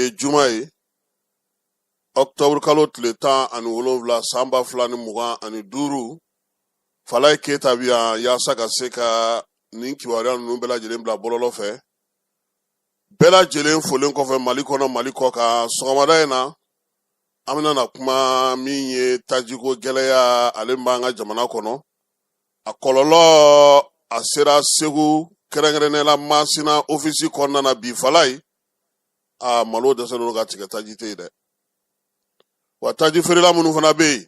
ye juma ye, ɔkutɔburu kalo tile 17, san 2025. Falaye Keyita bi yan yaasa ka se ka nin kibaruya ninnu bɛɛ lajɛlen bila bɔlɔlɔ fɛ. Bɛɛ lajɛlen folen kɔfɛ Mali kɔnɔ, Mali kɔ kan, sɔgɔmada in na an bɛna na kuma min ye tajiko gɛlɛya ale b'an ka jamana kɔnɔ, a kɔlɔlɔ a sera Segu, kɛrɛnkɛrɛnnenya la Masina ofisi kɔnɔna na bi. Falaye, a malo dɛsɛlen don ka tigɛ, taji tɛ yen dɛ. Wa taji feerela minnu fana bɛ yen,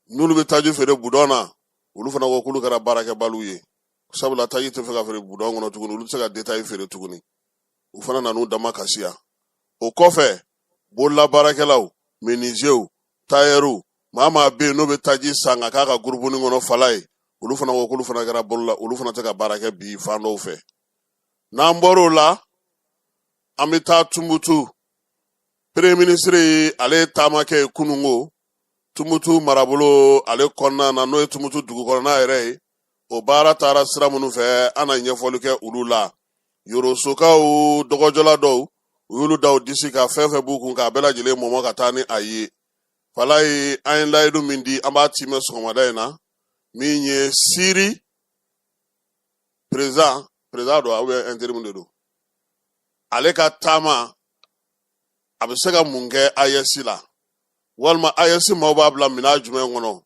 n'olu bɛ taji feere budɔn na, olu fana ko k'olu kɛra baarakɛbaliw ye, sabula taji tɛ fɛ ka feere budɔn kɔnɔ tuguni, olu tɛ se ka détail feere tuguni. U fana nan'u dama kasi yan. O kɔfɛ, bololabaarakɛlaw, menuisiers, tailleurs, maa maa bɛ yen n'o bɛ taji san ka k'a ka gurupuni kɔnɔ, Falaye, olu fana ko k'olu fana kɛra bolola, olu fana tɛ ka baara kɛ bi fan dɔw fɛ. N'an bɔr'o la, an bɛ taa Tumutu. Premier ministre ale ye taama kɛ yen kununko Tumutu marabolo ale kɔnɔna na, n'o ye Tumutu dugu kɔnɔna yɛrɛ ye. O baara taara sira minnu fɛ, an na ɲɛfɔli kɛ olu la. Yorosokaw dɔgɔjɔla dɔw, u y'olu da u disi ka fɛn fɛn b'u kun k'a bɛɛ lajɛlen mɔmɔ ka taa ni a ye. Falaye, an ye layidu min di, an b'a timɛ sɔgɔmada in na. Min ye Siri président, président don ou bien intérim de don, ale ka taama a bɛ se ka mun kɛ AES la, walima AES maaw b'a bila minɛn jumɛn kɔnɔ,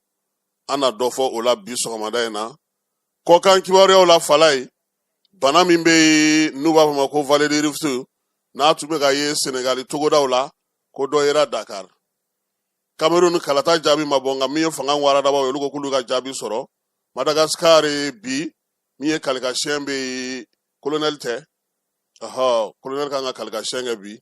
an na dɔ fɔ o la bi sɔgɔmada in na. Kɔkan kibaruyaw la, Falaye, bana min bɛ yen n'u b'a fɔ ma ko vallée de Rift, n'a tun bɛ ka ye Senegali togodaw la, ko dɔ yera Dakar. Cameroun kalata jaabi ma bɔ, nka min ye fanga waradabaw ye, olu ko k'olu ka jaabi sɔrɔ. Madagascar bi, min ye kalikasiyɛn bɛ yen, colonel tɛ, ɔhɔ, colonel kan ka kalikasiyɛn kɛ bi.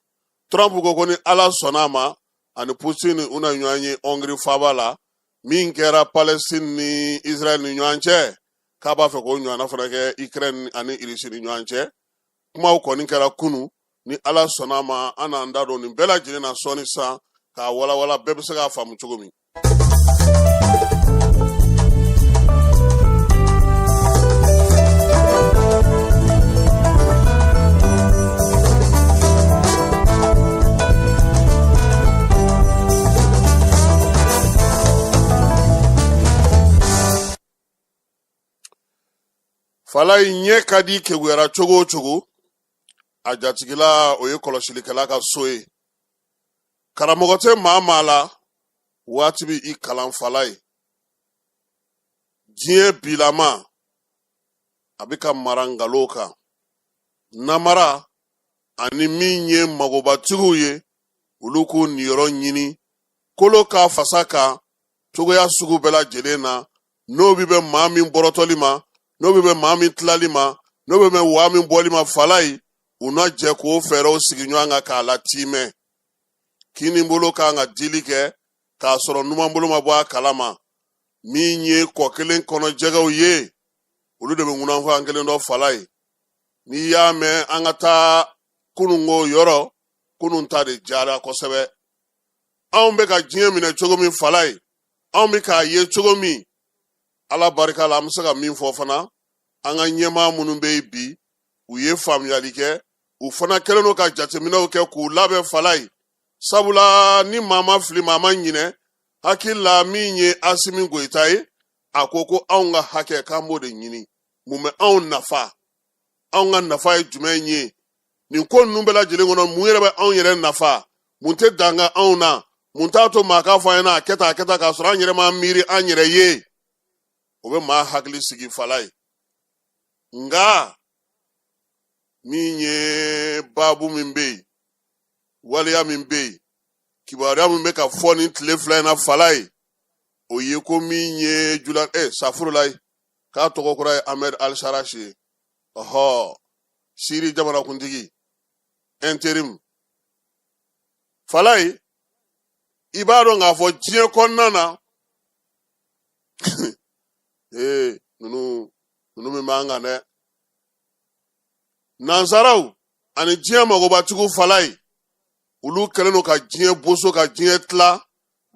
Trump ko ni Ala sɔnna a ma, ani Putin u na ɲɔgɔn ye Hongrie faaba la. Min kɛra Palestine ni Israël ni ɲɔgɔn cɛ, k'a b'a fɛ k'o ɲɔgɔnna fana kɛ Ukraine ani Russie ni ɲɔgɔn cɛ. Kumaw kɔni kɛra kunu. Ni Ala sɔnna a ma, an n'an da don nin bɛɛ lajɛlen na sɔɔni san k'a walawala, bɛɛ bɛ se k'a faamu cogo min. Falaye, ɲɛ ka di keguyara cogo o cogo, a jatigila o ye kɔlɔsilikɛla ka so ye. Karamɔgɔ tɛ maa maa la, waati bɛ i kalan. Falaye, diɲɛ bilama a bɛ ka mara nkalon kan, namara ani min ye magobatigiw ye, olu k'u niyɔrɔ ɲini kolo ka fasa kan cogoya sugu bɛɛ lajɛlen na, n'o bɛ bɛn maa min bɔrɔtɔli ma, n'o bɛ bɛn maa min tilali ma, n'o bɛ bɛn waa min bɔli ma. Falaye, u na jɛ k'o fɛɛrɛw sigi ɲɔgɔn kan k'a latimɛ. Kinibolo kan ka dili kɛ k'a sɔrɔ numanbolo ma bɔ a kalama. Min ye kɔ kelen kɔnɔ jɛgɛw ye, olu de bɛ ŋunanfan kelen dɔn. Falaye, n'i y'a mɛn an ka taa kununko yɔrɔ, kunun ta de jara kosɛbɛ. Anw bɛ ka diɲɛ minɛ cogo min, Falaye, anw bɛ k'a ye cogo min, Ala barika la, an bɛ se ka min fɔ fana, an ka ɲɛmaa minnu bɛ yen bi, u ye faamuyali kɛ, u fana kɛlen don ka jateminɛw kɛ k'u labɛn. Falaye, sabula ni maa ma fili, maa ma ɲinɛ, hakili la min ye Asimi Goyita ye, a ko ko anw ka hakɛ, k'an b'o de ɲini. Mun bɛ anw nafa? Anw ka nafa ye jumɛn ye nin ko ninnu bɛɛ lajɛlen kɔnɔ? Mun yɛrɛ bɛ anw yɛrɛ nafa? Mun tɛ danga anw na? Mun t'a to maa k'a fɔ an ɲɛna a kɛ tan, a kɛ tan, k'a sɔrɔ an yɛrɛ ma miiri an yɛrɛ ye? O bɛ maa hakili sigi, Falaye. Nka min ye baabu min bɛ yen, waleya min bɛ yen, kibaruya min bɛ ka fɔ nin tile 2 in na, Falaye, o ye ko min ye jula safurulayi, k'a tɔgɔ kura ye Ahmed Al-Sharasi ye. Ɔhɔ, Siri jamanakuntigi intérim. Falaye, i b'a dɔn k'a fɔ diɲɛ kɔnɔna na, ee ninnu min b'an kan dɛ, nansaraw ani diɲɛ magobatigiw, Falaye, olu kɛlen don ka diɲɛ boso, ka diɲɛ tila,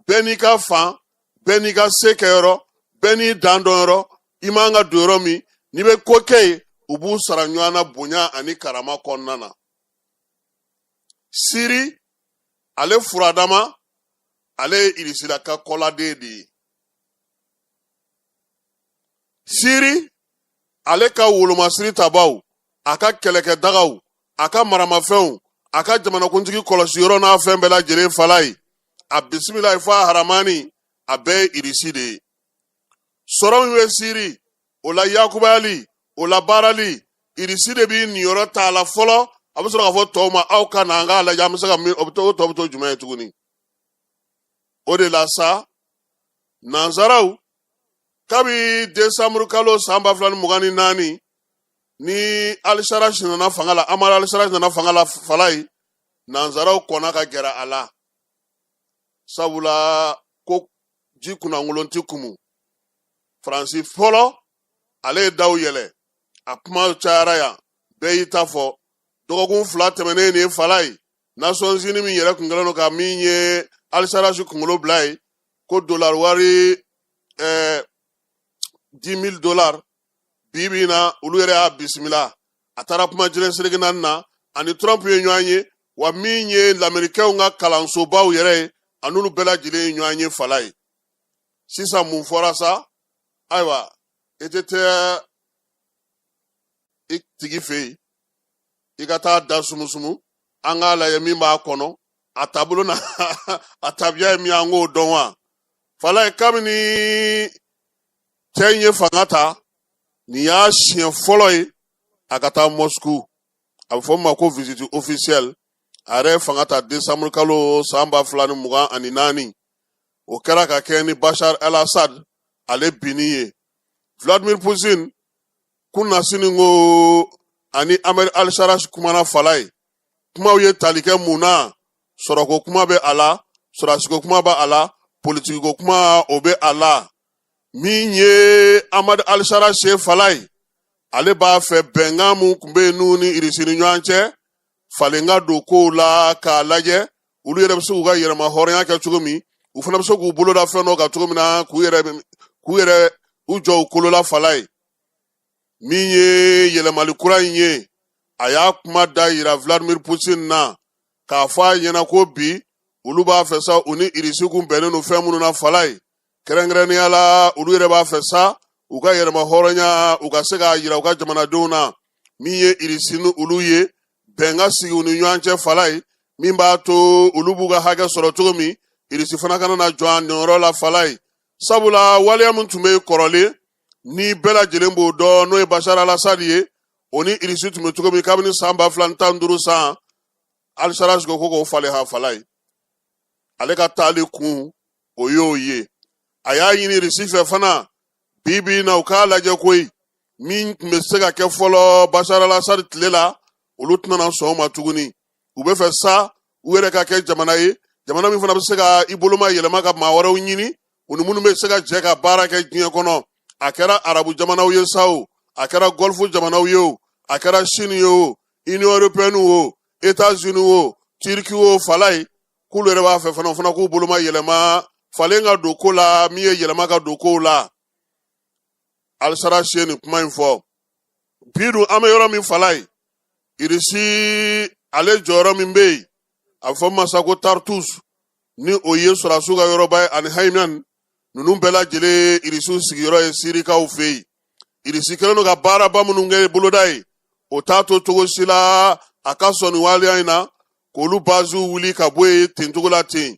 bɛɛ n'i ka fan, bɛɛ n'i ka se kɛyɔrɔ, bɛɛ n'i dan dɔnyɔrɔ. I man ka don yɔrɔ min, n'i bɛ ko kɛ yen, u b'u sara ɲɔgɔn na bonya ani karama kɔnɔna na. Siri ale furadama, ale ye Irisila ka kɔladen de ye. Siri ale ka wolomasiri tabaw, a ka kɛlɛkɛdagaw, a ka maramafɛnw, a ka jamanakuntigi kɔlɔsi yɔrɔ n'a fɛn bɛɛ lajɛlen fala ye, a bisimila ye fɔ a haramani, a bɛɛ ye Irisi de ye. Sɔrɔ min bɛ Siri, o la yakubayali, o la baarali, Irisi de b'i niyɔrɔ ta a la fɔlɔ. A bɛ sɔrɔ k'a fɔ tɔw ma, aw ka na an k'a lajɛ an bɛ se ka min, o bɛ to, o tɔ bɛ to jumɛn ye tuguni? O de la sa, nanzaraw, kabi desanburu kalo san 2024 ni Alisarasi nana fanga la, Amadu Alisarasi nana fanga la fala ye, nanzaraw kɔnna ka gɛrɛ a la, sabula ko ji kunnankolon ti kumu. Faransi fɔlɔ, ale ye daw yɛlɛ, a kuma cayara yan, bɛɛ y'i ta fɔ. Dɔgɔkun 2 tɛmɛnen nin ye fala ye, Nations Unies min yɛrɛ kun kɛlen don ka min ye Alisarasi kunkolo bila ye, ko dollar wari 10 000 dollars, bi bi in na olu yɛrɛ y'a bisimila. A taara kuma diɲɛ seleke naani na, ani Trump ye ɲɔgɔn ye, wa min ye lamerikɛnw ka kalansobaw yɛrɛ ye, a n'olu bɛɛ lajɛlen ye ɲɔgɔn ye fala ye. Sisan mun fɔra sa? Ayiwa, i tɛ taa i tigi fɛ yen, i ka taa da sumusumu, an k'a lajɛ min b'a kɔnɔ, a taabolo na a tabiya ye min ye, an k'o dɔn wa. Falaye, kabini cɛ in ye fanga ta, nin y'a siɲɛ fɔlɔ ye a ka taa Moscou, a bɛ fɔ min ma ko visite officielle. A yɛrɛ ye fanga ta décembre kalo san 2024, o kɛra ka kɛ ni Bashar el-Assad ale binni ye. Vladimir Poutine kunnasini ko ani Ahmed Al-Sharaa kumana fala ye. Kumaw ye tali kɛ mun na? Sɔrɔko kuma bɛ a la, sɔrɔdasiko kuma bɛ a la, politikiko kuma o bɛ a la. Min ye Ahmad Al-Sharaa ye fala ye, ale b'a fɛ bɛnkan mun tun bɛ yen n'u ni Irisi ni ɲɔgɔn cɛ, falen ka don kow la k'a lajɛ olu yɛrɛ bɛ se k'u ka yɛrɛma hɔrɔnya kɛ cogo min, u fana bɛ se k'u bolo da fɛn dɔ kan cogo min na, k'u yɛrɛ u jɔ u kolo la fala ye. Min ye yɛlɛmali kura in ye, a y'a kuma da yira Vladimir Poutine na k'a fɔ a ɲɛna ko bi olu b'a fɛ sa, u ni Irisi kun bɛnnen don fɛn minnu na fala ye, kɛrɛnkɛrɛnnenya la olu yɛrɛ b'a fɛ sa u ka yɛrɛma hɔrɔnya, u ka se k'a yira u ka jamanadenw na. Min ye Irisi ni olu ye, bɛn ka sigi u ni ɲɔgɔn cɛ fala ye, min b'a to olu b'u ka hakɛ sɔrɔ cogo min, Irisi fana kana na jɔ a niyɔrɔ la fala ye, sabula waleya min tun bɛ yen kɔrɔlen ni bɛɛ lajɛlen b'o dɔn, n'o ye Bashar al-Assad ye, o ni Irisi tun bɛ cogo min kabini san 2015 san, Al-Sharaa ko k'o falen ha fala ye. Ale ka taali kun o y'o ye. A y'a ɲini Irisi fɛ fana bi bi in na, u k'a lajɛ koyi, min tun bɛ se ka kɛ fɔlɔ Bashar al-Assad tile la, olu tɛna na sɔn o ma tuguni. U bɛ fɛ sa u yɛrɛ ka kɛ jamana ye, jamana min fana bɛ se ka i boloma yɛlɛma ka maa wɛrɛw ɲini, u ni minnu bɛ se ka jɛ ka baara kɛ diɲɛ kɔnɔ. A kɛra arabu jamanaw ye sa o, a kɛra gɔlfu jamanaw ye o, a kɛra Chine ye o, Union européenne o, États-Unis o, Turquie o fala ye, k'olu yɛrɛ b'a fɛ fana, o fana k'u boloma yɛlɛma, falen ka don ko la, min ye yɛlɛma ka don kow la. Al-Sharaa ye nin kuma in fɔ. Bi dun, an bɛ yɔrɔ min fala ye, Irisi ale jɔyɔrɔ min bɛ yen, a bɛ fɔ min ma sa ko Tartus, ni o ye sɔrɔdasiw ka yɔrɔba ye, ani Haminan ninnu bɛɛ lajɛlen Irisiw sigiyɔrɔ ye Sirikaw fɛ yen. Irisi kɛlen don ka baaraba minnu kɛ boloda ye, o t'a to cogo si la a ka sɔn nin waleya in na k'olu baziw wuli ka bɔ yen ten cogo la ten.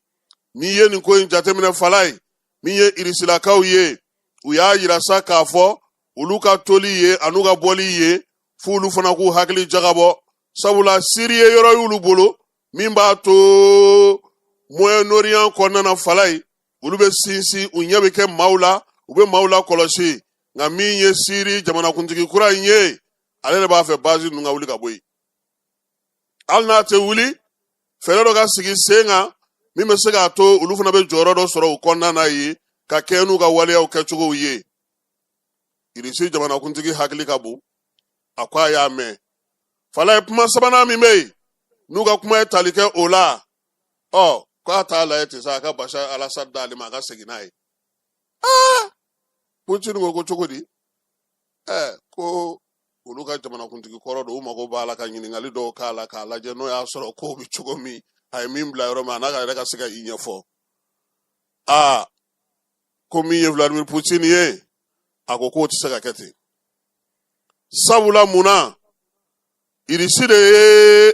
N'i ye nin ko in jateminɛ fala ye, min ye Irisilakaw ye, u y'a yira sa k'a fɔ olu ka toli ye an'u ka bɔli ye, f'olu fana k'u hakili jagabɔ, sabula Siri ye yɔrɔ y'olu bolo min b'a to Moyen-Orient kɔnɔna na fala ye, olu bɛ sinsin, u ɲɛ bɛ kɛ maaw la, u bɛ maaw la kɔlɔsi. Nka min ye Siri jamanakuntigi kura in ye, ale de b'a fɛ bazi ninnu ka wuli ka bɔ yen. Hali n'a tɛ wuli, fɛɛrɛ dɔ ka sigi sen kan min bɛ se k'a to olu fana bɛ jɔyɔrɔ dɔ sɔrɔ u kɔnɔna na yen, ka kɛɲɛ n'u ka waleyaw kɛcogow ye. Irisi jamanakuntigi hakili ka bon, a ko a y'a mɛn fala ye. Kuma sabanan min bɛ yen n'u ka kuma ye tali kɛ o la, ɔ k'a t'a lajɛ ten sa, a ka Bashar al-Assad d'ale ma, a ka segin n'a ye. Aa, Putin ko ko cogo di? Ɛ, ko Olu ka jamanakuntigi kɔrɔ don, u mago b'a la ka ɲininkali dɔw k'a la k'a lajɛ n'o y'a sɔrɔ kow bɛ cogo min, a ye min bila yɔrɔ min, a n'a ka yɛrɛ ka se ka i ɲɛfɔ. Aa, ko min ye Vladimir Poutine ye, a ko k'o tɛ se ka kɛ ten. Sabula mun na? Irisi de ye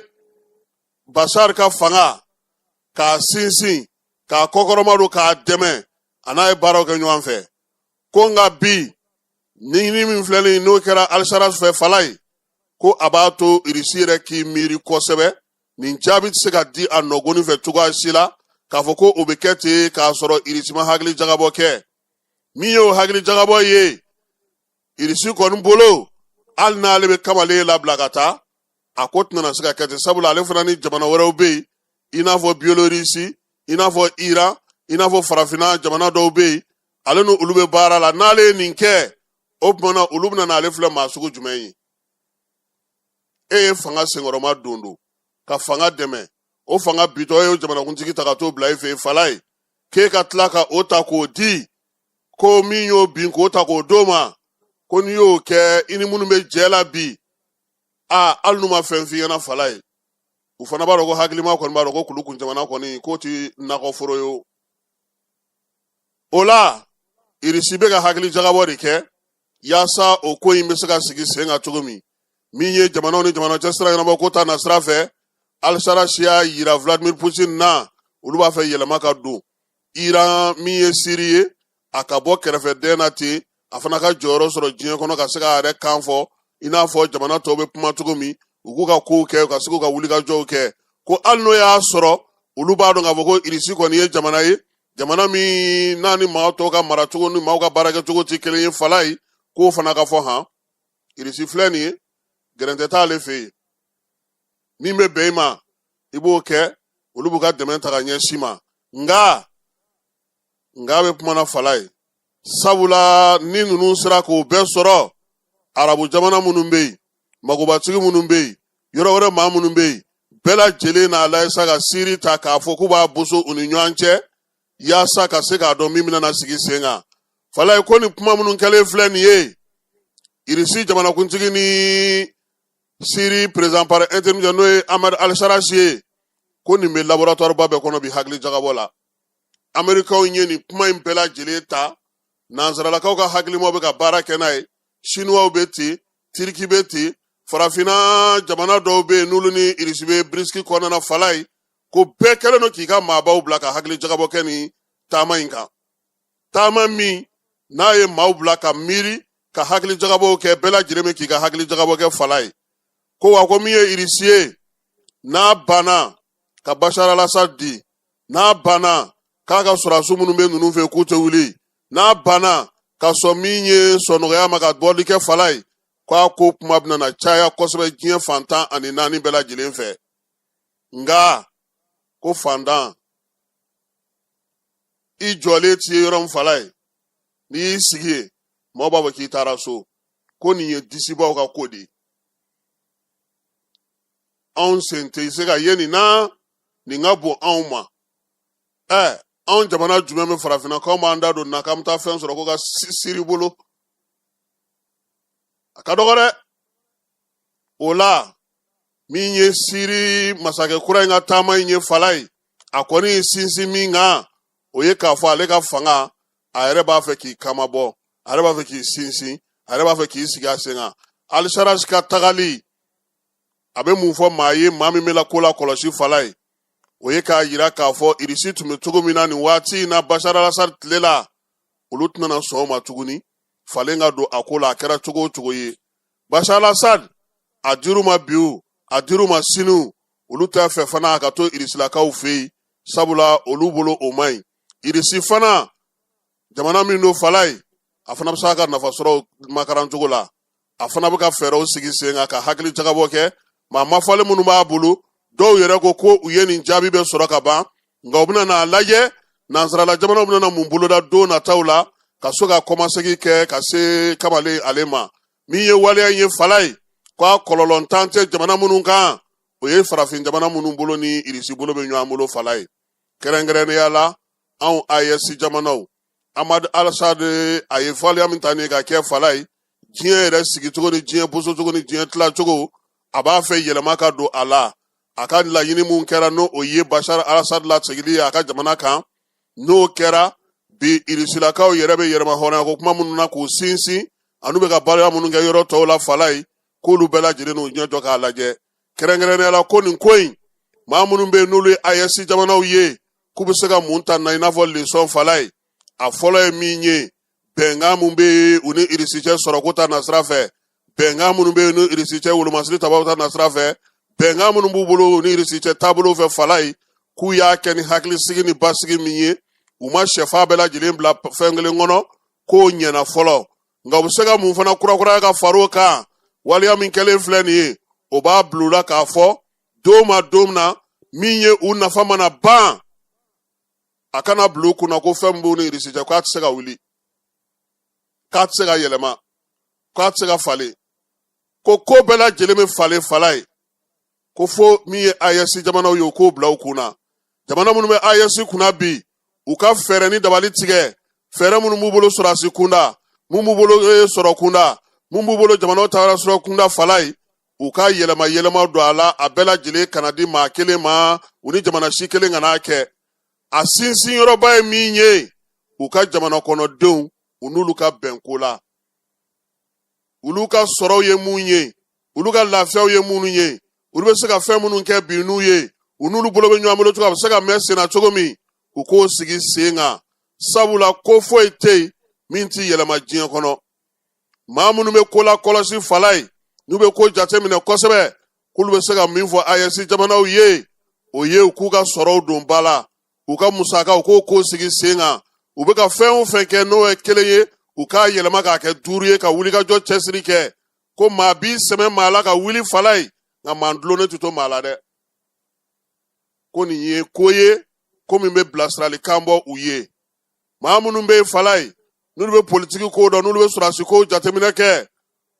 Bashar ka fanga k'a sinsin, k'a kɔkɔrɔma don, k'a dɛmɛ, a n'a ye baaraw kɛ ɲɔgɔn fɛ. Ko nka bi ni min filɛ nin, n'o kɛra Al-Sharaa fɛ fala ye, ko a b'a to Irisi yɛrɛ k'i miiri kosɛbɛ. Nin jaabi tɛ se ka di a nɔgɔnin fɛ cogoya si la k'a fɔ ko o bɛ kɛ ten k'a sɔrɔ Irisi ma hakili jagabɔ kɛ. Min y'o hakili jagabɔ ye, Irisi kɔni bolo, hali n'ale bɛ kamalen labila ka taa, a ko tɛna se ka kɛ ten, sabula ale fana ni jamana wɛrɛw bɛ yen, i n'a fɔ Biélorussie, i n'a fɔ Iran, i n'a fɔ farafinna jamana dɔw bɛ yen, ale ni olu bɛ baara la. N'ale ye nin kɛ, o tuma na olu bɛna n'ale filɛ maa sugu jumɛn ye? E ye fanga senkɔrɔma don ka fanga dɛmɛ, o fanga bitɔ ye jamanakuntigi ta ka t'o bila i fɛ yen fala ye, k'e ka tila ka o ta k'o di, ko min y'o bin k'o ta k'o d'o ma, ko n'i y'o kɛ, i ni minnu bɛ jɛ la bi, a hali n'u ma fɛn f'i ɲɛna fala ye, u fana b'a dɔn ko hakilima kɔni b'a dɔn ko kulukun jamana kɔni k'o ti nakɔforo ye. O o la, Irisi bɛ ka hakili jagabɔ de kɛ yaasa o ko in bɛ se ka sigi sen kan cogo min. Min ye jamanaw ni jamanaw cɛ sira ɲɛnabɔ ko ta na sira fɛ, Al-Sharaa y'a yira Vladimir Poutine na, olu b'a fɛ yɛlɛma ka don Iran, min ye Siri ye, a ka bɔ kɛrɛfɛdɛn na ten, a fana ka jɔyɔrɔ sɔrɔ diɲɛ kɔnɔ ka se k'a yɛrɛ kan fɔ i n'a fɔ jamana tɔw bɛ kuma cogo min, u k'u ka kow kɛ, ka se k'u ka wulikajɔw kɛ. Ko hali n'o y'a sɔrɔ olu b'a dɔn k'a fɔ ko Irisi kɔni ye jamana ye, jamana min n'a ni maa tɔw ka maracogo ni maaw ka baarakɛcogo tɛ kelen ye fala ye, k'o fana ka fɔ han. Irisi filɛ nin ye, gɛrɛntɛ t'ale fɛ yen, min bɛ bɛn i ma i b'o kɛ, olu b'u ka dɛmɛ ta ka ɲɛsin ma. Nka bɛ kuma na fala ye, sabula ni ninnu sera k'o bɛɛ sɔrɔ, arabu jamana minnu bɛ yen, magobatigi minnu bɛ yen, yɔrɔ wɛrɛ maa minnu bɛ yen, bɛɛ lajɛlen n'a lajɛ sa ka Siri ta k'a fɔ k'u b'a boso u ni ɲɔgɔn cɛ yaasa ka se k'a dɔn min bɛna na sigi sen kan fala ye. Ko nin kuma minnu kɛlen filɛ nin ye, Irisi jamanakuntigi ni Siri président par intérim, n'o ye Ahmad Al-Sharaa ye, ko nin bɛ laboratoire ba bɛɛ kɔnɔ bi hakili jagabɔ la. Amerikaw ye nin kuma in bɛɛ lajɛlen ta, nansaralakaw ka hakilimaw bɛ ka baara kɛ n'a ye, Siniwaw bɛ ten, Tiriki bɛ ten, farafinna jamana dɔw bɛ yen n'olu ni Irisi bɛ BRICS kɔnɔna fala ye, ko bɛɛ kɛlen don k'i ka maabaw bila ka hakili jagabɔ kɛ nin taama in kan. Taama min n'a ye maaw bila ka miiri ka hakili jagabɔw kɛ, bɛɛ lajɛlen bɛ k'i ka hakili jagabɔ kɛ fala ye. Ko wa ko min ye Irisi ye, n'a banna ka Bashar al-Assad di, n'a banna k'a ka sɔrɔdasi minnu bɛ ninnu fɛ k'u tɛ wuli, n'a banna ka sɔn min ye sɔnɔgɔya ma ka bɔli kɛ fala ye, k'a ko kuma bɛna na caya kosɛbɛ diɲɛ fan 14 bɛɛ lajɛlen fɛ. Nka ko fantan i jɔlen t'i ye yɔrɔ min fala ye, n'i y'i sigi yen, maaw b'a fɔ k'i taara so. Ko nin ye disibaw ka ko de ye, anw sen tɛ se ka ye nin na, nin ka bon anw ma. Ɛ, anw jamana jumɛn bɛ farafinna k'anw b'an da don na k'an bɛ taa fɛn sɔrɔ ko ka Siri bolo? A ka dɔgɔ dɛ. O la, min ye Siri masakɛ kura in ka taama in ye fala ye, a kɔni ye sinsin min kan, o ye k'a fɔ ale ka fanga, a yɛrɛ b'a fɛ k'i kama bɔ, a yɛrɛ b'a fɛ k'i sinsin, a yɛrɛ b'a fɛ k'i sigi a sen kan. Al-Sharaa ka tagali, a bɛ mun fɔ maa ye, maa min bɛ la ko la kɔlɔsi fala ye? O ye k'a yira k'a fɔ Irisi tun bɛ cogo min na nin waati in na Bashar al-Assad tile la, olu tɛna na sɔn o ma tuguni falen ka don a ko la. A kɛra cogo o cogo ye, Bashar al-Assad a dir'u ma bi o, a dir'u ma sini o, olu t'a fɛ fana a ka to irisilakaw fɛ yen, sabula olu bolo o man ɲi. Irisi fana, jamana min don fala ye, a fana bɛ se a ka nafa sɔrɔ makaran cogo la, a fana bɛ ka fɛɛrɛw sigi sen kan ka hakili jagabɔ kɛ. Maa mafalen minnu b'a bolo, dɔw yɛrɛ ko ko u ye nin jaabi bɛɛ sɔrɔ ka ban, nka u bɛna n'a lajɛ nansarala jamanaw bɛna na mun boloda don nataw la ka so ka kɔmasegin kɛ ka se kamalen ale ma. Min ye waleya in ye fala ye, ko a kɔlɔlɔntan tɛ jamana minnu kan, o ye farafin jamana minnu bolo ni Irisi bolo bɛ ɲɔgɔn bolo fala ye, kɛrɛnkɛrɛnnenya la anw AES jamanaw. Ahmad Al-Assad, a ye waleya min ta nin ka kɛ fala ye, Diɲɛ yɛrɛ sigicogo ni diɲɛ bosocogo ni diɲɛ tilacogo, a b'a fɛ yɛlɛma ka don a la. A ka laɲini mun kɛra, n'o o ye Bashar al-Assad lasegili ye a ka jamana kan, n'o kɛra bi, Irisilakaw yɛrɛ bɛ yɛrɛma hɔrɔnya ko kuma minnu na k'u sinsin, an'u bɛ ka baara minnu kɛ yɔrɔ tɔw la falaye, k'olu bɛɛ lajɛlen n'u ɲɛ jɔ k'a lajɛ. Kɛrɛnkɛrɛnnenya la, ko nin ko in, maa minnu bɛ yen n'olu ye AES jamanaw ye, k'u bɛ se ka mun ta na i n'a fɔ leçon falaye? A fɔlɔ ye min ye, bɛnkan mun bɛ yen u ni Irisi cɛ sɔrɔko ta nasira fɛ, bɛnkan minnu bɛ yen ni Irisi cɛ wolomasiri tabaw ta nasira fɛ, bɛnkan minnu b'u bolo ni Irisi cɛ taabolo fɛ falaye, k'u y'a kɛ ni hakilisigi ni basigi min ye, u ma sɛfa bɛɛ lajɛlen bila fɛn kelen kɔnɔ, k'o ɲɛna fɔlɔ. Nka u bɛ se ka mun fana kurakuraya ka far'o kan? Waleya min kɛlen filɛ nin ye, o b'a bila u la k'a fɔ don ma don min na min ye u nafa mana ban, a kana bila u kunna ko fɛn min b'u ni Irisi cɛ, k'a tɛ se ka wuli, k'a tɛ se ka yɛlɛma, k'a tɛ se ka falen, ko ko bɛɛ lajɛlen bɛ falen falaye. Ko fo min ye AES jamanaw ye, u k'o bila u kun na. Jamana minnu bɛ AES kunna bi, u ka fɛɛrɛ ni dabali tigɛ, fɛɛrɛ minnu b'u bolo sɔrɔdasi kunda, mun b'u bolo sɔrɔ kunda, mun b'u bolo jamanaw taara sɔrɔ kunda falaye, u ka yɛlɛma yɛlɛma don a la. A bɛɛ lajɛlen kana di maa kelen ma, u ni jamana si kelen kan'a kɛ. A sinsin yɔrɔba ye min ye, u ka jamana kɔnɔdenw, u n'olu ka bɛnko la, olu ka sɔrɔw ye mun ye, olu ka lafiyaw ye minnu ye, olu bɛ se ka fɛn minnu kɛ bi n'u ye, u n'olu bolo bɛ ɲɔgɔn bolo cogo, a bɛ se ka mɛn senna cogo min, u k'o sigi sen kan. Sabula ko foyi tɛ yen min ti yɛlɛma diɲɛ kɔnɔ. Maa minnu bɛ ko la kɔlɔsi falaye, n'u bɛ ko jateminɛ kosɛbɛ, k'olu bɛ se ka min fɔ AES jamanaw ye, o ye u k'u ka sɔrɔw don ba la, u ka musakaw k'o ko sigi sen kan, u bɛ ka fɛn o fɛn kɛ n'o ye kelen ye, u k'a yɛlɛma k'a kɛ duuru ye, ka wulikajɔ cɛsiri kɛ. Ko maa b'i sɛmɛ maa la ka wuli falaye, nka maa dulonnen tɛ to maa la dɛ. Ko nin ye ko ye, ko min bɛ bilasiralikan bɔ u ye. Maa minnu bɛ yen falaye, n'olu bɛ politiki ko dɔn, n'olu bɛ sɔrɔdasi ko jateminɛ kɛ,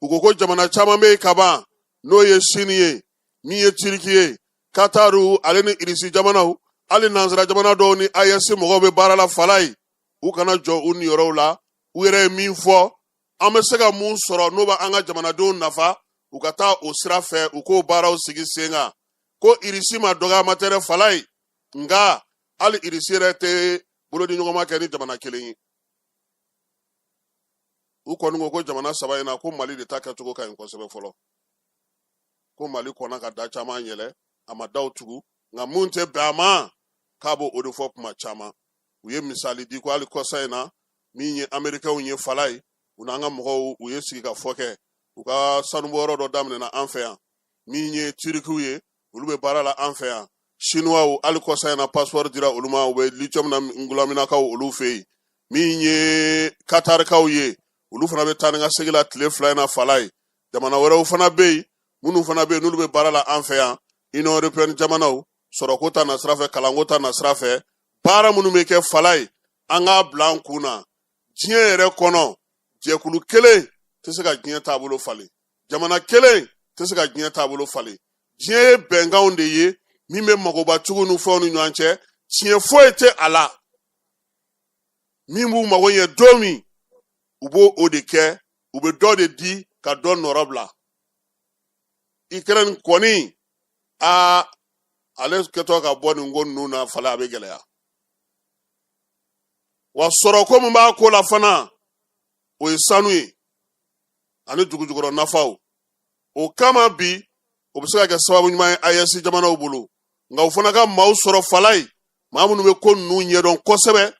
u ko ko jamana caman bɛ yen kaban, n'o ye Sini ye, min ye Tiriki ye, Kataru, ale ni Irisi jamanaw, hali nansara jamana dɔw ni AES mɔgɔw bɛ baara la falaye. U kana jɔ u niyɔrɔw la. U yɛrɛ ye min fɔ, an bɛ se ka mun sɔrɔ n'o bɛ an ka jamanadenw nafa, u ka taa o sira fɛ, u k'o baaraw sigi sen kan. Ko Irisi ma dɔgɔyama tɛ dɛ falaye, nka hali Irisi yɛrɛ tɛ bolodiɲɔgɔnma kɛ ni jamana kelen ye. U kɔni ko ko jamana saba in na, ko Mali de ta kɛcogo ka ɲi kosɛbɛ fɔlɔ, ko Mali kɔnna ka da caman yɛlɛ, a ma daw tugu, nka mun tɛ bɛn a ma, k'a b'o o de fɔ kuma caman. U ye misali di ko hali kɔsa in na, min ye Amerikɛnw ye falaye, u n'an ka mɔgɔw, u ye sigikafɔ kɛ, u ka sanubɔyɔrɔ dɔ daminɛna an fɛ yan. Min ye Tirikiw ye, olu bɛ baara la an fɛ yan. Sinuwaw, hali kɔsa in na, passeport dira olu ma, u bɛ lithium na Ngulaminakaw olu fɛ yen. Min ye Katarikaw ye, olu fana bɛ taa ni ka segin la tile 2 in na falaye. Jamana wɛrɛw fana bɛ yen, minnu fana bɛ yen n'olu bɛ baara la an fɛ yan, Union européenne jamanaw, sɔrɔko ta nasira fɛ, kalanko ta nasira fɛ, baara minnu bɛ kɛ falaye, an k'a bila an kun na, diɲɛ yɛrɛ kɔnɔ, jɛkulu kelen tɛ se ka diɲɛ taabolo falen, jamana kelen tɛ se ka diɲɛ taabolo falen. Diɲɛ ye bɛnkanw de ye min bɛ magobatigiw ni fɛnw ni ɲɔgɔn cɛ. Tiɲɛ foyi tɛ a la. Min b'u mago ɲɛ don min, u b'o o de kɛ, u bɛ dɔ de di ka dɔ nɔrɔ bila. Ukraine kɔni, aa, ale kɛtɔ ka bɔ nin ko ninnu na fala, a bɛ gɛlɛya wa. Sɔrɔko min b'a ko la fana, o ye sanu ye ani dugujukɔrɔ nafaw. O kama bi, o bɛ se ka kɛ sababu ɲuman ye AES jamanaw bolo, nka u fana ka maaw sɔrɔ falaye, maa minnu bɛ ko ninnu ɲɛdɔn kosɛbɛ.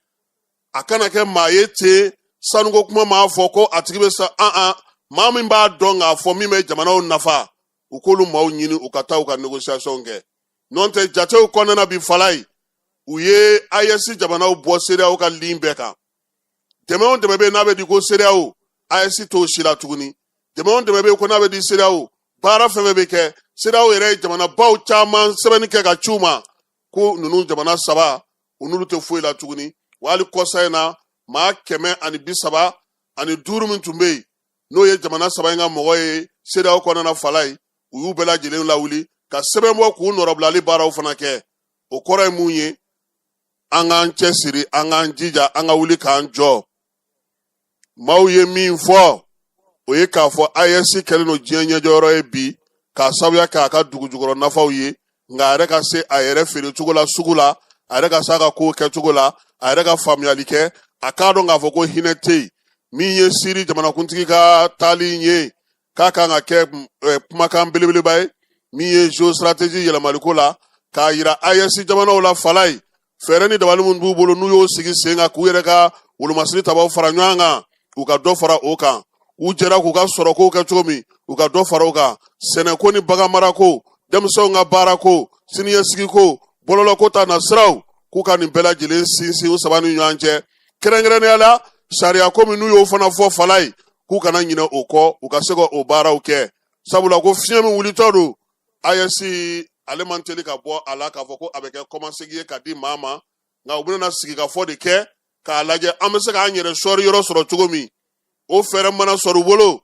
A kana kɛ maa ye ten, sanuko kuma m'a fɔ ko a tigi bɛ sa an an maa min b'a dɔn k'a fɔ min bɛ jamanaw nafa, u k'olu maaw ɲini, u ka taa u ka négociation kɛ. N'o tɛ, jatew kɔnɔna na bi falaye, u ye AES jamanaw bɔ CEDEAO ka ligne bɛɛ kan. Dɛmɛ o dɛmɛ bɛ yen n'a bɛ di ko CEDEAO, AES t'o si la tuguni. Dɛmɛ o dɛmɛ bɛ yen ko n'a bɛ di CEDEAO, baara fɛn fɛn bɛ kɛ CEDEAO yɛrɛ ye jamanabaw caman sɛbɛnni kɛ ka ci u ma ko ninnu jamana saba, u n'olu tɛ foyi la tuguni. Wa hali kɔsa in na, maa 135 min tun bɛ yen, n'o ye jamana saba in ka mɔgɔ ye CEDEAO kɔnɔna falaye, u y'u bɛɛ lajɛlen lawuli ka sɛbɛn bɔ k'u nɔrɔbilali baaraw fana kɛ. O kɔrɔ ye mun ye? An k'an cɛsiri, an k'an jija, an ka wuli k'an jɔ. Maaw ye min fɔ, o ye k'a fɔ AES kɛlen don diɲɛ ɲɛjɔyɔrɔ ye bi k'a sababuya kɛ a ka dugujukɔrɔ nafaw ye, nka a yɛrɛ ka se a yɛrɛ feere cogo la sugu la, a yɛrɛ ka se a ka kow kɛcogo la, a yɛrɛ ka faamuyali kɛ, a k'a dɔn k'a fɔ ko hinɛ tɛ yen. Min ye Siri jamanakuntigi ka taali ye, k'a kan ka kɛ kumakan belebeleba ye min ye géostratégie yɛlɛmaliko la, k'a yira AES jamanaw la falaye, fɛɛrɛ ni dabali minnu b'u bolo n'u y'o sigi sen kan k'u yɛrɛ ka wolomasiri tabaw fara ɲɔgɔn kan, u ka dɔ fara o kan. U jɛra k'u ka sɔrɔkow kɛ cogo min, u ka dɔ fara o kan, sɛnɛko ni baganmarako, denmisɛnw ka baarako, siniɲɛsigiko, bɔlɔlɔko ta nasiraw, k'u ka nin bɛɛ lajɛlen sinsin u saba ni ɲɔgɔn cɛ. Kɛrɛnkɛrɛnnenya la, sariyako min n'u y'o fana fɔ falaye, k'u kana ɲinɛ o kɔ, u ka se ka o baaraw kɛ, sabula ko fiɲɛ min wulitɔ don AES, ale man teli ka bɔ a la k'a fɔ ko a bɛ kɛ kɔmasegin ye ka di maa ma, nka u bɛna sigikafɔ de kɛ k'a lajɛ an bɛ se k'an yɛrɛ sɔri yɔrɔ sɔrɔ cogo min. O fɛɛrɛ mana sɔrɔ u bolo,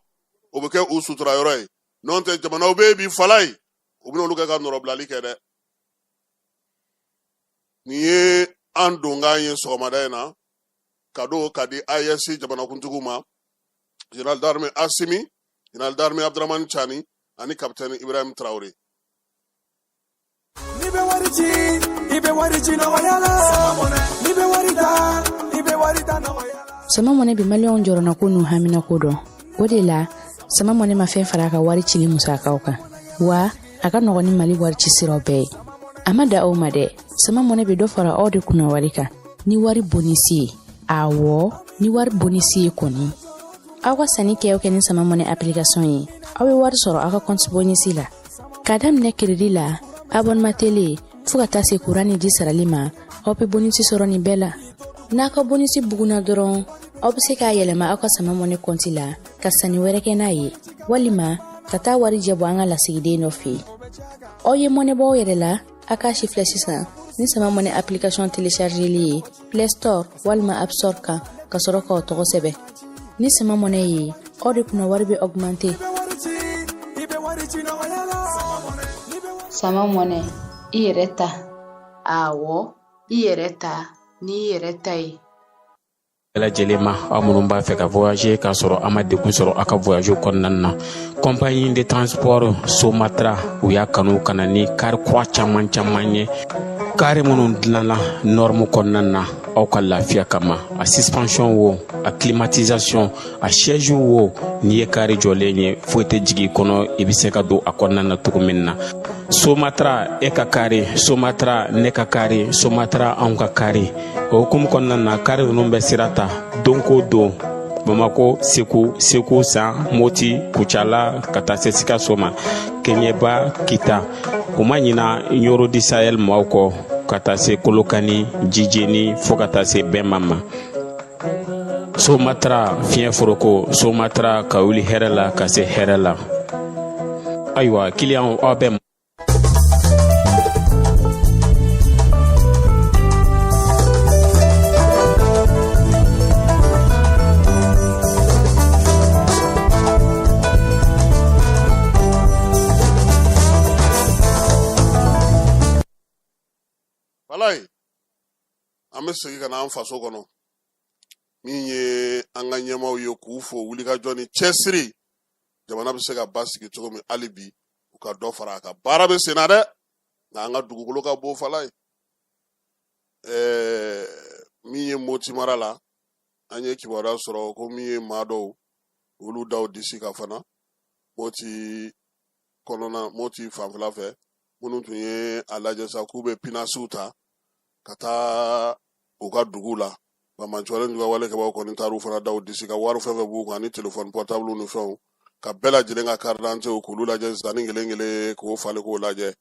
o bɛ kɛ u sutura yɔrɔ ye. N'o tɛ, jamanaw bɛ yen bi falaye, u bɛna olu kɛ ka nɔrɔbilali kɛ dɛ. Nin ye an donkan ye sɔgɔmada in na, kado ka di AES jamanakuntigiw ma, général d'armée Asimi, général d'armée Abdramani Tchani ani capitaine Ibrahim Traoré. N'i bɛ wari ci, i bɛ wari ci nɔgɔya la. N'i bɛ wari ta, i bɛ wari ta nɔgɔya la. Sama Mɔnɛ bɛ maliyɛnw jɔrɔnako n'u haminako dɔn. O de la, Sama Mɔnɛ ma fɛn fara a ka wari cili musakaw kan, wa a ka nɔgɔn ni Mali wari ci siraw bɛɛ ye. A ma da aw ma dɛ, Sama Mɔnɛ bɛ dɔ fara aw de kunna wari kan ni wari bonisi ye. Awɔ, ni wari bonisi ye kɔni, aw ka sanni kɛ o kɛ ni Sama Mɔnɛ application ye, aw bɛ wari sɔrɔ aw ka compte bonisi la, k'a daminɛ crédit la, abonnement télé, fo ka taa se kuran ni ji sarali ma. Aw bɛ bonisi sɔrɔ nin bɛɛ la. N'a ka bonisi bugunna dɔrɔn, aw bɛ se k'a yɛlɛma aw ka Sama Mɔnɛ kɔnti la ka sanni wɛrɛ kɛ n'a ye, walima ka taa warijɛ bɔ an ka lasigiden dɔ fɛ yen. Aw ye mɔnɛ bɔ aw yɛrɛ la, a k'a si filɛ sisan ni Sama Mɔnɛ application téléchargeli ye Play Store walima App Store kan, ka sɔrɔ k'aw tɔgɔ sɛbɛn. Ni Sama Mɔnɛ ye, aw de kunna wari bɛ augmenter. Sama Mɔnɛ, i yɛrɛ ta. Awɔ, i yɛrɛ ta n'i yɛrɛ ta ye. Bɛɛ lajɛlen ma, aw minnu b'a fɛ ka voyager k'a sɔrɔ a ma degun sɔrɔ aw ka voyage kɔnɔna na, compagnie de transport Somatra, u y'a kanu ka na ni kari kura caman caman ye, kari minnu dilanna norme kɔnɔna na aw ka lafiya kama. A suspension wo, a climatisation, a siège wo, n'i ye kari jɔlen ye, foyi tɛ jigin i kɔnɔ, i bɛ se ka don a kɔnɔna na cogo min na. Somatra, e ka kari Somatra, ne ka kari Somatra, anw ka kari. O hukumu kɔnɔna na, kari ninnu bɛ sira ta don ko don Bamako, Segu, Segu San, Moti, Kucala, ka taa se Sikaso ma, Keɲeba, Kita. U ma ɲina Ɲoro du Sahel maaw kɔ, ka taa se Kolokani, Jijeni, fo ka taa se Bɛnma ma. Somatra fiɲɛ foroko, Somatra ka wuli hɛrɛ la ka se hɛrɛ la. Ayiwa, kiliyanw, aw bɛ Walayi, an bɛ segin ka na an faso kɔnɔ. Min ye an ka ɲɛmaaw ye, k'u fo wulikajɔ ni cɛsiri, jamana bɛ se ka basigi cogo min, hali bi u ka dɔ fara a kan. Baara bɛ senna dɛ, nka an ka dugukolo ka bon falaye. Min ye Moti mara la, an ye kibaruya sɔrɔ ko min ye maa dɔw, olu daw disi ka fana Moti kɔnɔna, Moti fanfɛla fɛ, minnu tun ye a lajɛ sa k'u bɛ pinasiw ta ka taa u ka dugu la. Banbaanciwale n'u ka walekɛbaaw kɔni taar'u fana daw disi ka wari fɛn fɛn b'u kan ani telefɔni pɔtabulu ni fɛnw, ka bɛɛ lajɛlen ka carte d'identité k'olu lajɛ zani kelen kelen, k'o falen k'o lajɛ.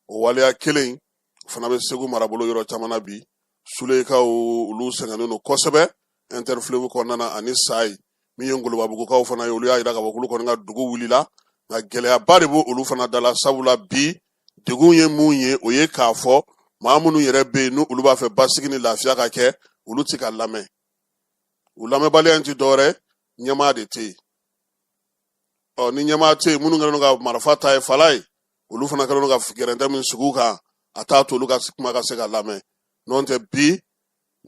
O waleya kelen o fana bɛ Segu marabolo yɔrɔ caman na bi. Sulekaw, olu sɛgɛnnen don kosɛbɛ interfleuve kɔnɔna na ani Sayi. Min ye Ngolobabugukaw fana ye, olu y'a jira k'a fɔ k'olu kɔni ka dugu wulila, nka gɛlɛyaba de b'olu fana da la, sabula bi degun ye mun ye, o ye k'a fɔ maa minnu yɛrɛ bɛ yen n'olu b'a fɛ basigi ni lafiya ka kɛ, olu tɛ ka lamɛn. U lamɛnbaliya in tɛ dɔwɛrɛ, ɲɛmaa de tɛ yen. Ɔ ni ɲɛmaa tɛ yen, minnu kɛlen don ka marifa ta ye fala ye, olu fana kɛlen don ka gɛrɛntɛ min sigi u kan, a t'a to olu ka kuma ka se ka lamɛn. N'o tɛ bi,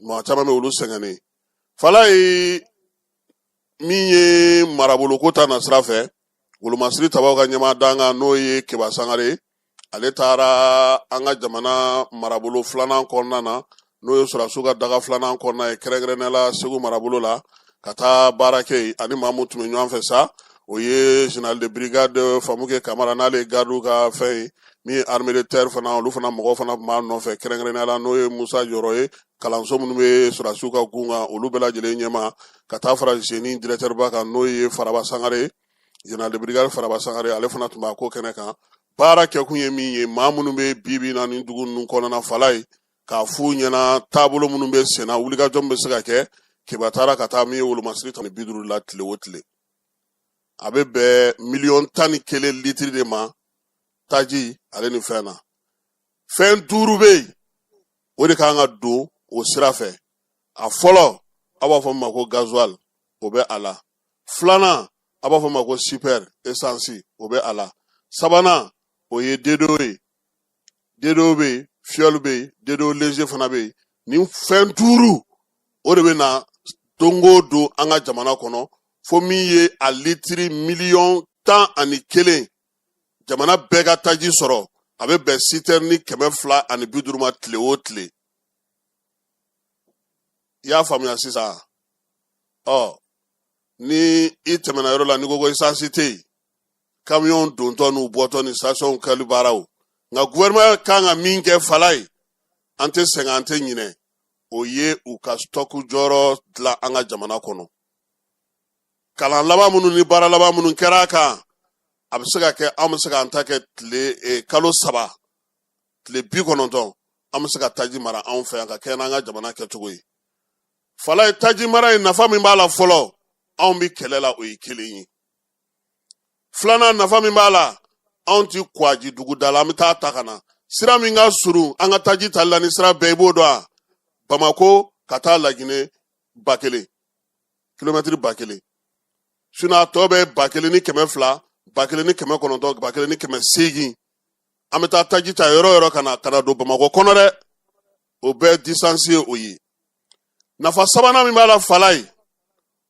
maa caman bɛ olu sɛgɛnnen fala ye. Min ye maraboloko ta nasira fɛ, wolomasiri tabaw ka ɲɛmaa dankan, n'o ye Keba Sangare, ale taara an ka jamana marabolo filanan kɔnɔna na, n'o ye sɔrɔdasiw ka daga filanan kɔnɔna ye, kɛrɛnkɛrɛnnenya la Segu marabolo la, ka taa baara kɛ yen. Ani maa mun tun bɛ ɲɔgɔn fɛ sa, o ye général de brigade Famuke Kamara, n'ale ye gardiw ka fɛn ye, min ye armée de terre fana, olu fana mɔgɔw fana tun b'a nɔfɛ, kɛrɛnkɛrɛnnenya la n'o ye Musa Yɔrɔ ye, kalanso minnu bɛ sɔrɔdasiw ka gun kan, olu bɛɛ lajɛlen ɲɛmaa, ka taa fara génie directeur ba kan, n'o ye Faraba Sangare, général de brigade Faraba Sangare, ale fana tun b'a ko kɛnɛ kan. Baara kɛkun ye min ye, maa minnu bɛ bi bi na nin dugu ninnu kɔnɔna fala ye, k'a f'u ɲɛna taabolo minnu bɛ senna, wulikajɔ min bɛ se ka kɛ. Keba taara ka taa min ye wolomasiri 150 la tile o tile, a bɛ bɛn miliyɔn 11 litiri de ma taji ale ni fɛn na. Fɛn duuru bɛ yen, o de kan ka don o sira fɛ. A fɔlɔ, aw b'a fɔ min ma ko gasoil, o bɛ a la. Filanan, a b'a fɔ ma ko super essence, o bɛ a la. Sabanan, o ye D2O ye. D2O bɛ yen, fuel bɛ yen, D2O léger fana bɛ yen. Nin fɛn duuru, o de bɛ na don o don an ka jamana kɔnɔ, fo min ye a litiri miliyɔn 11, jamana bɛɛ ka taji sɔrɔ, a bɛ bɛn sitɛrini 250 ma tile o tile. I y'a faamuya sisan? Ɔ, ni i tɛmɛna yɔrɔ la, n'i ko ko esansi tɛ yen, kamiyɔn dontɔ n'u bɔtɔ ni station kɛli baaraw. Nka gouvernement kan ka min kɛ fala ye, an tɛ sɛgɛn, an tɛ ɲinɛ, o ye u ka stock jɔyɔrɔ dilan an ka jamana kɔnɔ. Kalan laban minnu ni baara laban minnu kɛra a kan, a bɛ se ka kɛ an bɛ se k'an ta kɛ tile kalo 3, tile 90, an bɛ se ka taji mara anw fɛ yan ka kɛ n'an ka jamana kɛcogo ye. Fala ye, taji mara ye, nafa min b'a la, fɔlɔ, anw bɛ kɛlɛ la, o ye kelen ye. Filanan, nafa min b'a la, anw ti kwaji dugu da la, an bɛ taa ta ka na. Sira min ka surun an ka taji tali la ni sira bɛɛ, i b'o dɔn wa? Bamako ka taa Lagine, 1000, kilomɛtiri 1000. Sinon a tɔ bɛ 1200, 1900, 1800. An bɛ taa taji ta yɔrɔ o yɔrɔ ka na, ka na don Bamakɔ kɔnɔ dɛ, o bɛɛ distance ye o ye. Nafa sabanan min b'a la fala ye,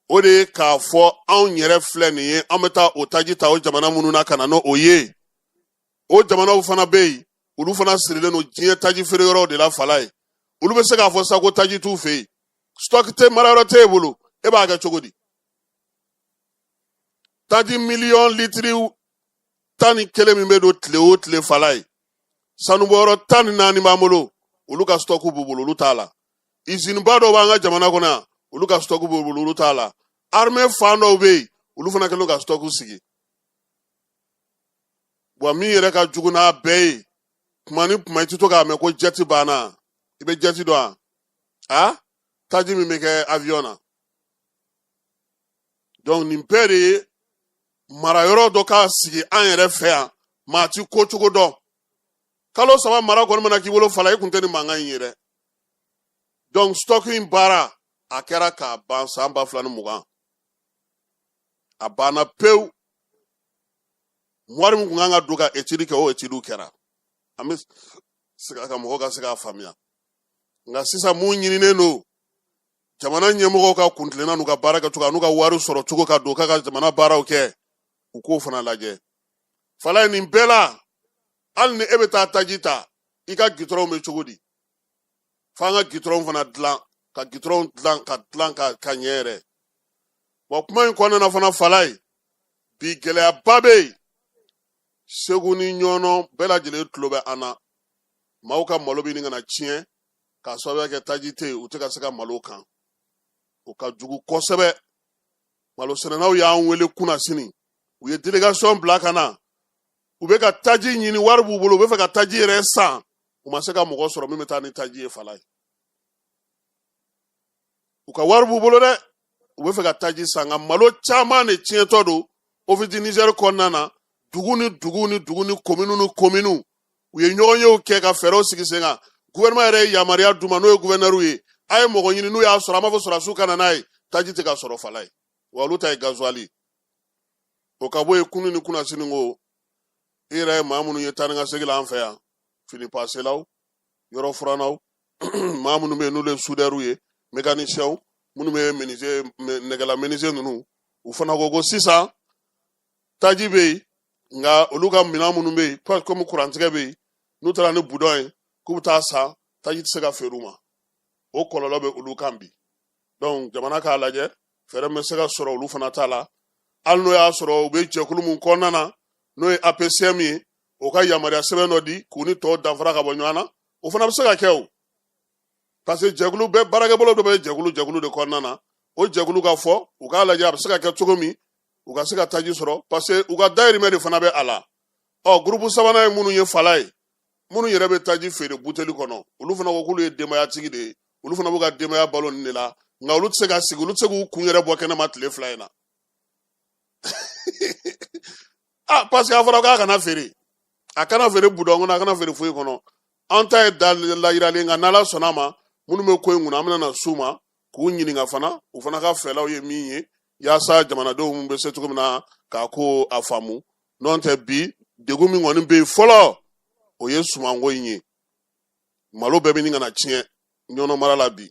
o de ye k'a fɔ anw yɛrɛ filɛ nin ye, an bɛ taa o taji ta o jamana minnu na ka na n'o ye, o jamanaw fana bɛ yen, olu fana sirilen don diɲɛ taji feere yɔrɔw de la fala ye. Olu bɛ se k'a fɔ sa ko taji t'u fɛ yen, stock tɛ, marayɔrɔ t'e bolo, e b'a kɛ cogo di? Taji miliyɔn litiri 11 min bɛ don tile o tile fala ye, sanubɔyɔrɔ 14 b'an bolo, olu ka stock b'u bolo, olu t'a la. Izinba dɔw b'an ka jamana kɔnɔ yan, olu ka stock b'u bolo, olu t'a la. Armée fan dɔw bɛ yen, olu fana kɛlen don ka stock sigi. Wa min yɛrɛ ka jugu n'a bɛɛ ye, kuma ni kuma i tɛ to k'a mɛn ko jet banna. I bɛ jet dɔn wa? A taji min bɛ kɛ avion na. Donc nin bɛɛ de ye marayɔrɔ dɔ k'a sigi an yɛrɛ fɛ yan, maa ti ko cogo dɔn. Kalo 3 mara kɔni mana k'i bolo fala, i kun tɛ ni mankan in ye dɛ. Donc stock in baara a kɛra k'a ban san 2020, a banna pewu. Wari min kun kan ka don ka étude kɛ, o étude kɛra. An bɛ segin a kan mɔgɔw ka se k'a faamuya. Nka sisan mun ɲininen don jamana ɲɛmɔgɔw ka kuntilenna n'u ka baara kɛcogo n'u ka wari sɔrɔ cogo ka don k'a ka jamana baaraw kɛ, u k'o fana lajɛ fala ye. Nin bɛɛ la, hali ni e bɛ taa taji ta, i ka gitɔrɔnw bɛ cogo di? F'an ka gitɔrɔnw fana dilan, ka gitɔrɔnw dilan ka dilan ka ɲɛ yɛrɛ. Wa kuma in kɔnɔna na fana fala ye, bi gɛlɛyaba bɛ yen Segu ni Ɲɔnɔ, bɛɛ lajɛlen tulo bɛ an na. Maaw ka malo bɛ ɲini ka na tiɲɛ k'a sababuya kɛ taji tɛ yen, u tɛ ka se ka malo kan. O ka jugu kosɛbɛ. Malo sɛnɛnaw y'an wele kunasini, u ye délégation bila ka na. U bɛ ka taji ɲini, wari b'u bolo, u bɛ fɛ ka taji yɛrɛ san, u ma se ka mɔgɔ sɔrɔ min bɛ taa ni taji ye fala ye. U ka wari b'u bolo dɛ, u bɛ fɛ ka taji san, nka malo caman de tiɲɛtɔ don Office du Niger kɔnɔna na, dugu ni dugu ni dugu ni kominiw ni kominiw. U ye ɲɔgɔnyew kɛ ka fɛɛrɛw sigi sen kan. Gouvernement yɛrɛ ye yamaruya d'u ma, n'o ye gouverneur ye, a ye mɔgɔ ɲini, n'u y'a sɔrɔ, an b'a fɔ sɔrɔdasiw ka na n'a ye. Taji tɛ ka sɔrɔ fala ye, wa olu ta ye gasoil ye. O ka bɔ yen, kunu ni kunasini ko, i yɛrɛ ye maa minnu ye taa ni ka segin la an fɛ yan, fini paselaw, yɔrɔ furannaw, maa minnu bɛ yen n'olu ye soudeur ye, mécaniciens, minnu bɛ menuisier, nɛgɛla menuisier ninnu. U fana ko ko sisan taji bɛ yen, nka olu ka minɛn minnu bɛ yen, komi kurantigɛ bɛ yen, n'u taara ni budɔn ye k'u bɛ taa san, taji tɛ se ka feere u ma. O kɔlɔlɔ bɛ olu kan bi. Donc jamana k'a lajɛ fɛɛrɛ min bɛ se ka sɔrɔ olu fana ta la, hali n'o y'a sɔrɔ u bɛ jɛkulu mun kɔnɔna na, n'o ye APCM ye, o ka yamaruya sɛbɛn dɔ di k'u ni tɔw danfara ka bɔ ɲɔgɔn na, o fana bɛ se ka kɛ o, parce que jɛkulu bɛɛ baarakɛbolo dɔ bɛ jɛkulu de kɔnɔna na. O jɛkulu ka fɔ, u k'a lajɛ a bɛ se ka kɛ cogo min u ka se ka taji sɔrɔ, parce que u ka dayirimɛ de fana bɛ a la. Ɔ, gurupu sabanan ye minnu ye fala ye, minnu yɛrɛ bɛ taji feere buteli kɔnɔ, olu fana ko k'olu ye denbayatigi de ye, olu fana b'u ka denbaya balo nin de la, nka olu tɛ se ka sigi, olu tɛ se k'u kun yɛrɛ bɔ kɛnɛma tile 2 in na. Ah, parce que a fɔra k'a kana feere, a kana feere budɔn kɔnɔ, a kana feere foyi kɔnɔ. An ta ye da layiralen, nka n'Ala sɔnna a ma, minnu bɛ ko in kunna, an bɛna na s'u ma k'u ɲininka fana, u fana ka fɛlaw ye min ye, yaasa jamanadenw bɛ se cogo min na k'a ko a faamu. N'o tɛ, bi degun min kɔni bɛ yen fɔlɔ, o ye sumanko in ye. Malo bɛɛ bɛ ɲini ka na tiɲɛ Ɲɔnɔ mara la bi.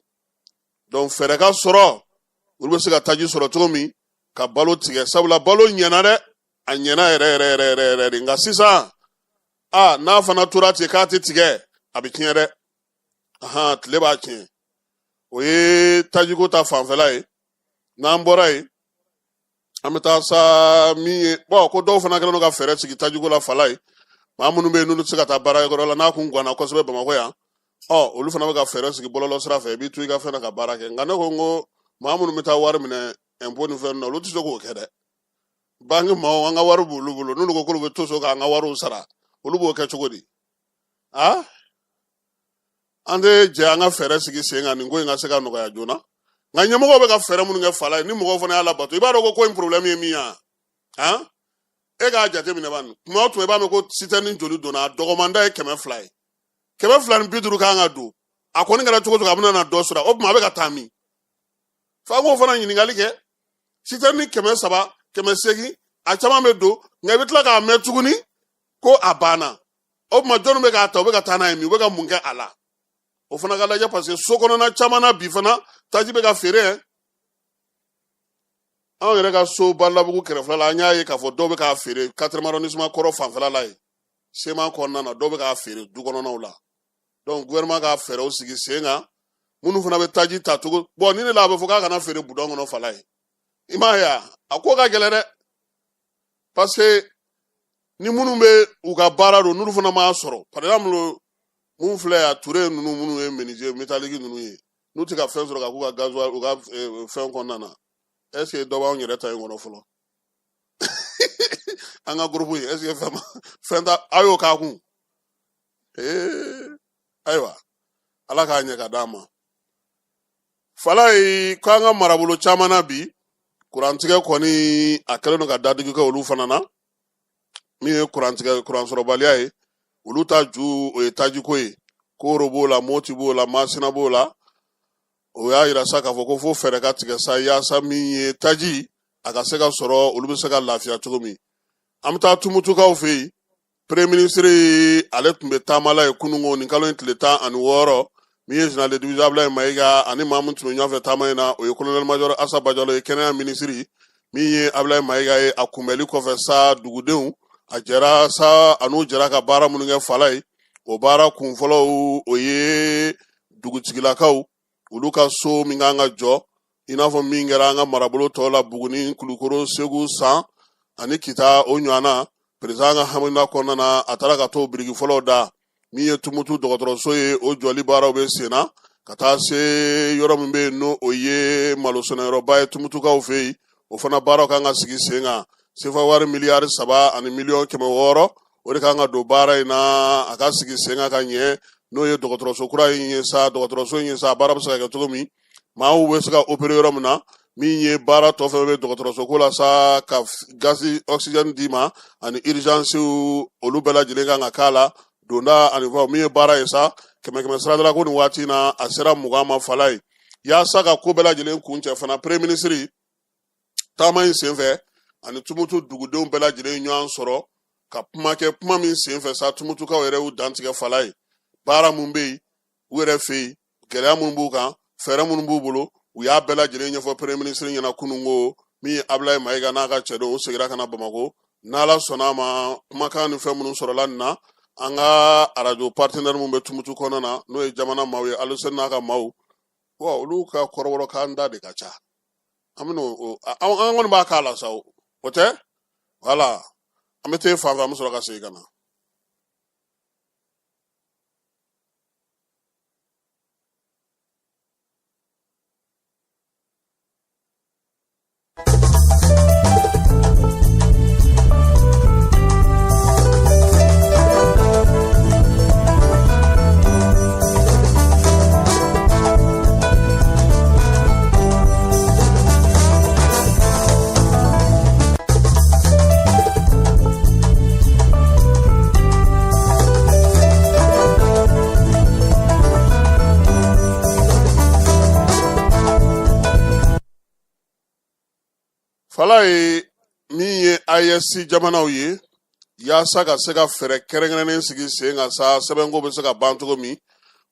Donc fɛɛrɛ ka sɔrɔ olu bɛ se ka taji sɔrɔ cogo min ka balo tigɛ, sabula balo ɲɛna dɛ, a ɲɛna yɛrɛ yɛrɛ yɛrɛ yɛrɛ yɛrɛ de. Nka sisan, a n'a fana tora ten k'a tɛ tigɛ, a bɛ tiɲɛ dɛ. Ahan, tile b'a tiɲɛ. O ye tajiko ta fanfɛla ye. N'an bɔra yen, an bɛ taa sa min ye, bɔn, ko dɔw fana kɛlen don ka fɛɛrɛ sigi tajiko la fala ye. Maa minnu bɛ yen n'olu tɛ se ka taa baarakɛyɔrɔ la, n'a kun ganna kosɛbɛ Bamakɔ yan, ɔ, olu fana bɛ ka fɛɛrɛ sigi bɔlɔlɔ sira fɛ, i b'i to i ka fɛn na ka baara kɛ. Nka ne ko n ko maa minnu bɛ taa wari minɛ ɛnpo ni fɛn na, olu tɛ se k'o kɛ dɛ. Banki maaw, an ka wari b'olu bolo, n'olu ko k'olu bɛ to so k'an ka wariw sara, olu b'o kɛ cogo di? A an tɛ jɛ an ka fɛɛrɛ sigi sen kan nin ko in ka se ka nɔgɔya joona. Nka ɲɛmɔgɔw bɛ ka fɛɛrɛ minnu kɛ fala ye, ni mɔgɔw fana y'a labato, i b'a dɔn ko in problème ye min ye. Han, e k'a jateminɛ bani, tuma o tuma i b'a mɛn ko sitɛrɛni joli donna, a dɔgɔmanda ye 200 ye, 250 kan ka don. A kɔni kɛra cogo o cogo, a bɛna na dɔ sɔrɔ. O tuma a bɛ ka taa min? F'an k'o fana ɲininkali kɛ. Sitɛrɛni 300, 800, a caman bɛ don, nka i bɛ tila k'a mɛn tuguni ko a banna. O tuma jɔnni bɛ k'a ta? U bɛ ka taa n'a ye min? U bɛ ka mun kɛ a la? O fana ka lajɛ, parce que so kɔnɔna caman na bi fana, taji bɛ ka feere yɛn. Anw yɛrɛ ka so Balabugu kɛrɛfɛla la, an y'a ye k'a fɔ dɔw bɛ k'a feere quatrième arrondissement kɔrɔ fanfɛla la yen, CMA kɔnɔna na, dɔw bɛ k'a feere du kɔnɔnaw la. Donc gouvernement ka fɛɛrɛw sigi sen kan, minnu fana bɛ taji ta cogo bɔn ni ne la, a bɛ fɔ k'a kana feere budɔn kɔnɔ fala ye. I m'a ye a ko ka gɛlɛn dɛ, parce que ni minnu bɛ u ka baara don, n'olu fana m'a sɔrɔ, par exemple mun filɛ yan, Ture ninnu, minnu ye menuisier métallique ninnu ye, n'u tɛ ka fɛn sɔrɔ ka k'u ka gasoil u ka fɛn kɔnɔna na, est ce que dɔ b'anw yɛrɛ ta in kɔnɔ fɔlɔ, an ka groupe in, est ce que fɛn ta a y'o k'a kun? Ee, ayiwa, Ala k'a ɲɛ ka d'an ma. Falayi, ko an ka marabolo caman na bi, kurantigɛ kɔni a kɛlen don ka dadigi kɛ olu fana na. Min ye kurantigɛ, kuransɔrɔbaliya ye, olu ta ju o ye tajiko ye. Koro b'o la, Moti b'o la, Masina b'o la. O y'a yira sa k'a fɔ ko fo fɛɛrɛ ka tigɛ sa, yaasa min ye taji, a ka se ka sɔrɔ, olu bɛ se ka lafiya cogo min. An bɛ taa Tumutukaw fɛ yen. Premier ministre ale tun bɛ taama la yen kununko, nin kalo in tile 16. Min ye général de division Ablaye Mayiga ani maa min tun bɛ ɲɔgɔn fɛ taama in na, o ye colonel major Asa Bajalo ye, kɛnɛya minisiri. Min ye Ablaye Mayiga ye, a kunbɛli kɔfɛ sa, dugudenw a jɛra sa, a n'u jɛra ka baara minnu kɛ fala ye. O baara kunfɔlɔw, o ye dugutigilakaw olu ka so min kan ka jɔ, i n'a fɔ min kɛra an ka marabolo tɔw la, Buguni, Kulukoro, Segu, San ani Kita, o ɲɔgɔnna. Président ka hamina kɔnɔna na, a taara ka t'o biriki fɔlɔw da. Min ye Tumutu dɔgɔtɔrɔso ye, o jɔli baaraw bɛ sen na, ka taa se yɔrɔ min bɛ yen, n'o o ye malosɛnɛyɔrɔba ye Tumutukaw fɛ yen, o fana baaraw kan ka sigi sen kan. Sefa wari miliyari 3 ani miliyɔn 600, o de kan ka don baara in na, a ka sigi sen kan ka ɲɛ. N'o ye dɔgɔtɔrɔso kura in ye sa, dɔgɔtɔrɔso in ye sa, a baara bɛ se ka kɛ cogo min, maaw bɛ se ka opere yɔrɔ min na. Min ye baara tɔ fɛn bɛ dɔgɔtɔrɔso ko la sa, ka gazi oxygène d'i ma ani urgence, olu bɛɛ lajɛlen kan ka k'a la, donda ani fɛnw. Min ye baara ye sa, kɛmɛ kɛmɛ sira la ko nin waati in na, a sera 20 ma fala ye. Yaasa ka ko bɛɛ lajɛlen kuncɛ fana, premier ministre taama in senfɛ, ani Tumutu dugudenw bɛɛ lajɛlen ɲɔgɔn sɔrɔ ka kuma kɛ. Kuma min senfɛ sa, Tumutukaw yɛrɛ y'u dantigɛ fala ye, baara mun bɛ yen u yɛrɛ fɛ yen, gɛlɛya minnu b'u kan, fɛɛrɛ minnu b'u bolo, u y'a bɛɛ lajɛlen ɲɛfɔ premier ministre ɲɛna kununko. Min ye Abulayi Mayiga n'a ka cɛdenw, u seginna ka na Bamakɔ. N'Ala sɔnna a ma, kumakan ni fɛn minnu sɔrɔla nin na, an ka arajo partenaire min bɛ Tumutu kɔnɔna na, n'o ye jamana maaw ye, Aluseni n'a ka maaw, wa olu ka kɔrɔbɔrɔkan da de ka ca. An bɛna o, an kɔni b'a k'a la sa, o tɛ wala an bɛ taa fan fɛ, an bɛ sɔrɔ ka segin ka na. Falaye, min ye AES jamanaw ye, yaasa ka se ka fɛɛrɛ kɛrɛnkɛrɛnnen sigi sen kan sa, sɛbɛnko bɛ se ka ban cogo min,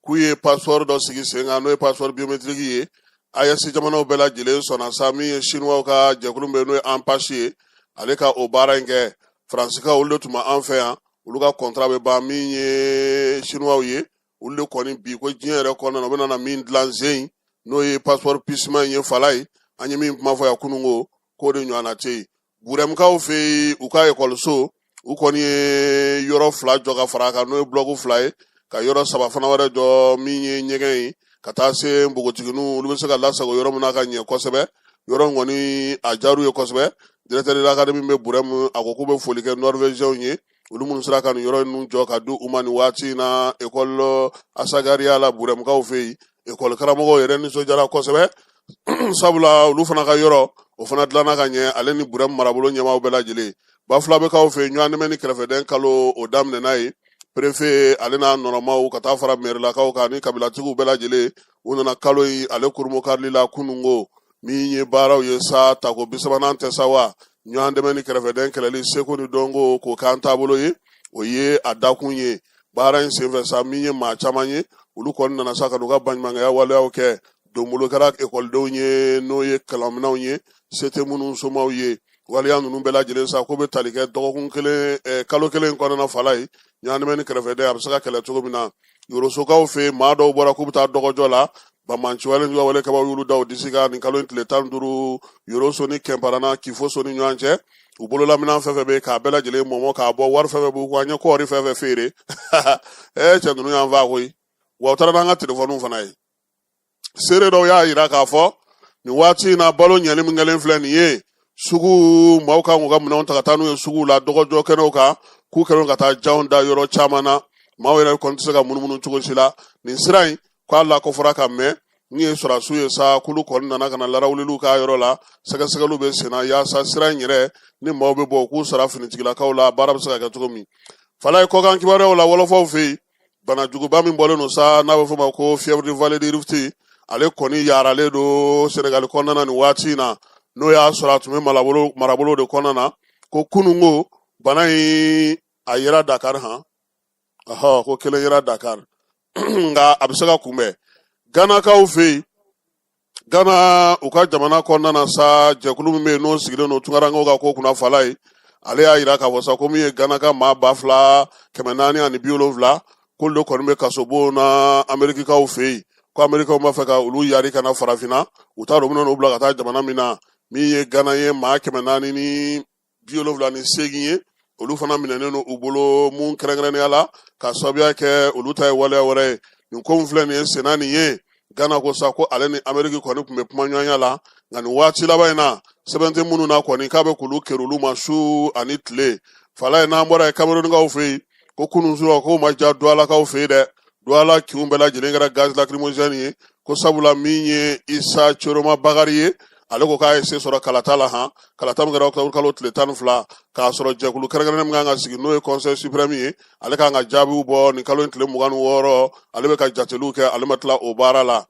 k'u ye passeport dɔ sigi sen kan, n'o ye passeport biométrique ye. AES jamanaw bɛɛ lajɛlen sɔnna sa. Min ye Chinois ka jɛkulu bɛ, n'o ye ANPH ye, ale ka o baara in kɛ. Faransikaw, olu de tun bɛ an fɛ yan, olu ka contrat bɛ ban. Min ye Chinois ye, olu de kɔni bi ko diɲɛ yɛrɛ kɔnɔna na, u bɛna na min dilan zen, n'o ye passeport puce-man in ye. Falaye, an ye min kuma fɔ yan kununko, k'o de ɲɔgɔnna tɛ yen. Burɛmukaw fɛ yen, u ka ekɔliso, u kɔni ye yɔrɔ 2 jɔ ka fara a kan, n'o ye bulɔku 2 ye, ka yɔrɔ 3 fana wɛrɛ jɔ, min ye ɲɛgɛn ye, ka taa se npogotigininw, olu bɛ se ka lasago yɔrɔ min na ka ɲɛ kosɛbɛ. Yɔrɔ in kɔni a diyar'u ye kosɛbɛ. Directeur de l'académie bɛ Burɛmu, a ko k'u bɛ foli kɛ Norvégiens ye, olu minnu sera ka nin yɔrɔ ninnu jɔ ka di u ma nin waati in na ekɔli Asagariya la, Burɛmukaw fɛ yen. Ekɔli karamɔgɔw yɛrɛ nisɔndiyara kosɛbɛ, sabula olu fana ka yɔrɔ o fana dilanna ka ɲɛ, ale ni Burɛmu marabolo ɲɛmaaw bɛɛ lajɛlen. Bafulabɛkaw fɛ yen, ɲɔgɔn dɛmɛ ni kɛrɛfɛdɛn kalo o daminɛna yen. Préfet ale n'a nɔnɔmaw, ka taa fara mɛrilakaw kan ni kabilatigiw bɛɛ lajɛlen, u nana kalo in ale kurunbonkarili la kununko. Min ye baaraw ye sa, tako 3nan tɛ sa wa, ɲɔgɔn dɛmɛ ni kɛrɛfɛdɛn kɛlɛli, seko ni dɔnko k'o k'an taabolo ye, o ye a dakun ye. Baara in senfɛ sa, min ye maa caman ye, olu kɔni nana sa ka n'u ka baɲumankɛya waleyaw kɛ. Donbolo kɛra ekɔlidenw ye, n'o ye kalanminɛnw ye, se tɛ minnu somaw ye. Waleya ninnu bɛɛ lajɛlen sa, ko bɛ tali kɛ dɔgɔkun kelen, kalo kelen kɔnɔna. Falaye, ɲɔgɔn dɛmɛ ni kɛrɛfɛdɛn a bɛ se ka kɛlɛ cogo min na. Yorosokaw fɛ yen, maa dɔw bɔra k'u bɛ taa dɔgɔjɔ la, banbaanciwale wale kɛbaaw y'olu da u disi kan nin kalo in tile 15, Yoroso ni Kɛnparana, Kifoso ni ɲɔgɔn cɛ. U bololaminɛn fɛn fɛn bɛ yen, k'a bɛɛ lajɛlen mɔmɔ k'a bɔ, wari fɛn fɛn b'u kun, an ye kɔɔri fɛn fɛn feere. Cɛ ninnu y'an faa koyi. Wa u taara n'an ka telefɔniw fana ye. Seere dɔw y'a yira k'a fɔ nin waati in na, balo ɲɛli min kɛlen filɛ nin ye sugu, maaw kan k'u ka minɛnw ta ka taa n'u ye sugu la, dɔgɔjɔ kɛnɛw kan, k'u kɛlen ka taa janw da yɔrɔ caman na, maaw yɛrɛ kɔni tɛ se ka munumunu cogo si la. Nin sira in k'a lakofɔra ka mɛn. Min ye sɔrɔdasiw ye sa, k'olu kɔni nana ka na larawuliliw k'a yɔrɔ la, sɛgɛsɛgɛliw bɛ senna yaasa sira in yɛrɛ ni maaw bɛ bɔ, u k'u sara finitigilakaw la, baara bɛ se ka kɛ cogo min. Falaye, kɔkan kibaruyaw la, wɔlɔfɔw fɛ yen, bana juguba min bɔlen don sa, n'a bɛ f'o ma ko fièvre de vallée de Rift, ale kɔni yaaralen don Senegali kɔnɔna na nin waati in na, n'o y'a sɔrɔ a tun bɛ marabolo de kɔnɔna na. Ko kununko bana in a yera Dakar han, ɔhɔ, ko kelen yera Dakar, nka a bɛ se ka kunbɛn. Ganakaw fɛ yen, Gana u ka jamana kɔnɔna na sa, jɛkulu min bɛ yen n'o sigilen don tunkarankew ka ko kunna, Falaye, ale y'a yira k'a fɔ sa ko min ye Gana ka maa 2470, k'olu de kɔni bɛ kasobon na Amerikikaw fɛ yen, ko Amerikaw b'a fɛ ka olu yari ka na farafinna, u t'a dɔn u bɛna n'u bila ka taa jamana min na. Min ye Gana ye, maa 478 ye, olu fana minɛnen don u bolo mun kɛrɛnkɛrɛnnenya la, ka sababuya kɛ olu ta ye waleya wɛrɛ ye. Nin ko min filɛ nin ye senna nin ye, Gana ko sa ko ale ni Ameriki kɔni tun bɛ kumaɲɔgɔnya la, nka nin waati laban in na, sɛbɛn tɛ minnu na kɔni, k'a bɛ k'olu keri olu ma su ani tile. Falaye, n'an bɔra yen, Kamerunkaw fɛ yen, ko kunun surɔ k'o ma diya Duwalakaw fɛ yen dɛ. Duwala kinw bɛɛ lajɛlen kɛra gaz lacrymogène ye, ko sabula min ye Isa Tchiroma Bakari ye, ale ko k'a ye se sɔrɔ kalata la han, kalata min kɛra octobre kalo tile 12, k'a sɔrɔ jɛkulu kɛrɛnkɛrɛnnen min kan ka sigi, n'o ye conseil suprême ye, ale kan ka jaabiw bɔ nin kalo in tile 26, ale bɛ ka jateliw kɛ, ale ma tila o baara la.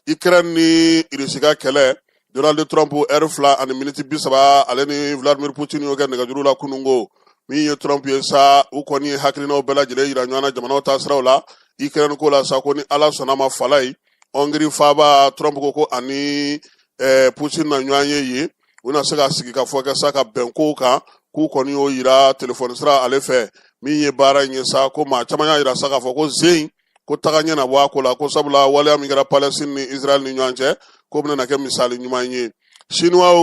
Ukraine ni Irisi ka kɛlɛ, Donald Trump, ɛri 2 ani miniti 30, ale ni Vladimir Putin y'o kɛ nɛgɛjuru la kununko. Min ye Trump ye sa, u kɔni ye hakilinaw bɛɛ lajɛlen yira ɲɔgɔn na jamanaw taasiraw la Ukraine ko la sa, ko ni Ala sɔnna ma, Falaye, Hongrie faaba, Trump ko ko ani Putin na ɲɔgɔn ye yen. U na se ka sigi ka fɔ kɛ sa ka bɛn kow kan, k'u kɔni y'o yira telefɔni sira ale fɛ. Min ye baara in ye sa, ko maa caman y'a yira sa k'a fɔ ko zen ko taga ɲɛ na bɔ a ko la, ko sabula waleya min kɛra Palestine ni Israël ni ɲɔgɔn cɛ, k'o bɛna kɛ misali ɲuman ye. Chinois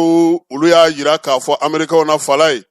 olu y'a yira k'a fɔ Américains na fala ye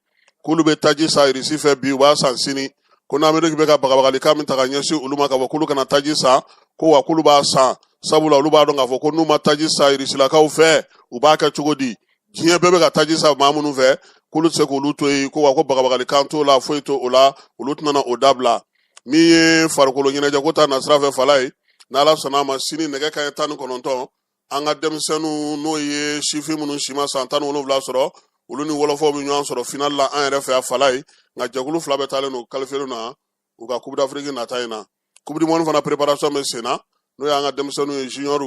k'olu bɛ taji san Irisi fɛ bi, u b'a san sini. Ko n'Ameriki bɛ ka bagabagalikan min ta ka ɲɛsin olu ma k'a fɔ k'olu kana taji san, ko wa k'olu b'a san, sabula olu b'a dɔn k'a fɔ ko n'u ma taji san Irisilakaw fɛ, u b'a kɛ cogo di? Diɲɛ bɛɛ bɛ ka taji san maa minnu fɛ, k'olu tɛ se k'olu to yen. Ko wa ko bagabagalikan t'o la, foyi t'o la, olu tɛna o dabila. Min ye farikolo ɲɛnajɛ ko ta nasira fɛ fala ye, n'Ala sɔnna a ma, sini nɛgɛ kanɲɛ 19, an ka denmisɛnninw, n'o ye sifin minnu si ma san 17 sɔrɔ, olu ni wɔlɔfɔw bɛ ɲɔgɔn sɔrɔ final la an yɛrɛ fɛ yan fala ye. Nka jɛkulu fila bɛɛ taalen don, qualifié na u ka Coupe d'Afrique nata in na. Coupe du monde fana préparation bɛ sen na, n'o y'an ka denmisɛnninw ye junior,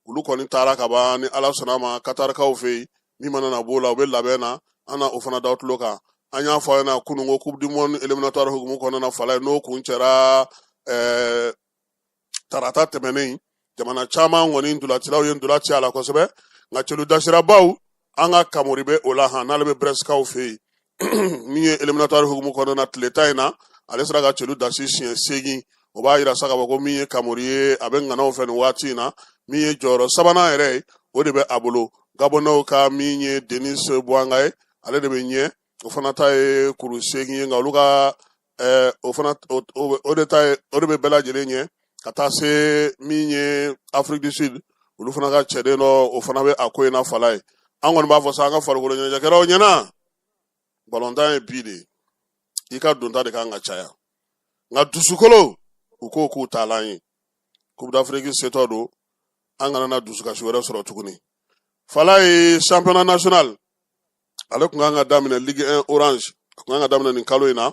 olu kɔni taara ka ban, ni Ala sɔnna a ma, Katarikaw fɛ yen. Min mana na b'o la, u bɛ labɛn na, an na o fana da tulo kan. An y'a fɔ aw ɲɛna kunun ko Coupe du monde éliminatoire hukumu kɔnɔna na fala ye, n'o kun cɛra tarata tɛmɛnen, jamana caman kɔni ntolacilaw ye ntola ci a la kosɛbɛ. Nka celu dasirabaw, an ka Kamori bɛ o la han, n'ale bɛ Brestkaw fɛ yen. Min ye éliminatoire hukumu kɔnɔna na, tile tan in na, ale sera ka celu dasi siɲɛ 8. O b'a yira sa k'a fɔ ko min ye Kamori ye, a bɛ ŋanaw fɛ nin waati in na. Min ye jɔyɔrɔ sabanan yɛrɛ ye, o de bɛ a bolo. Gabɔnɛw ka min ye Denis Bouanga ye, ale de bɛ ɲɛ, o fana ta ye kuru 8 ye. Nka olu ka o fana o de ta ye, o de bɛ bɛɛ lajɛlen ɲɛ ka taa se min ye Afrique du Sud, olu fana ka cɛden dɔ, o fana bɛ a ko in na fala ye. An kɔni b'a fɔ sa an ka farikolo ɲɛnajɛkɛlaw ɲɛna, balontan ye bi de ye, i ka donta de kan ka caya, nka dusukolo u k'o k'u taalan ye. Coupe d'Afrique setɔ don, an kana na dusukasi wɛrɛ sɔrɔ tuguni fala ye. Championnat national, ale tun kan ka daminɛ, Ligue 1 Orange, a tun kan ka daminɛ nin kalo in na.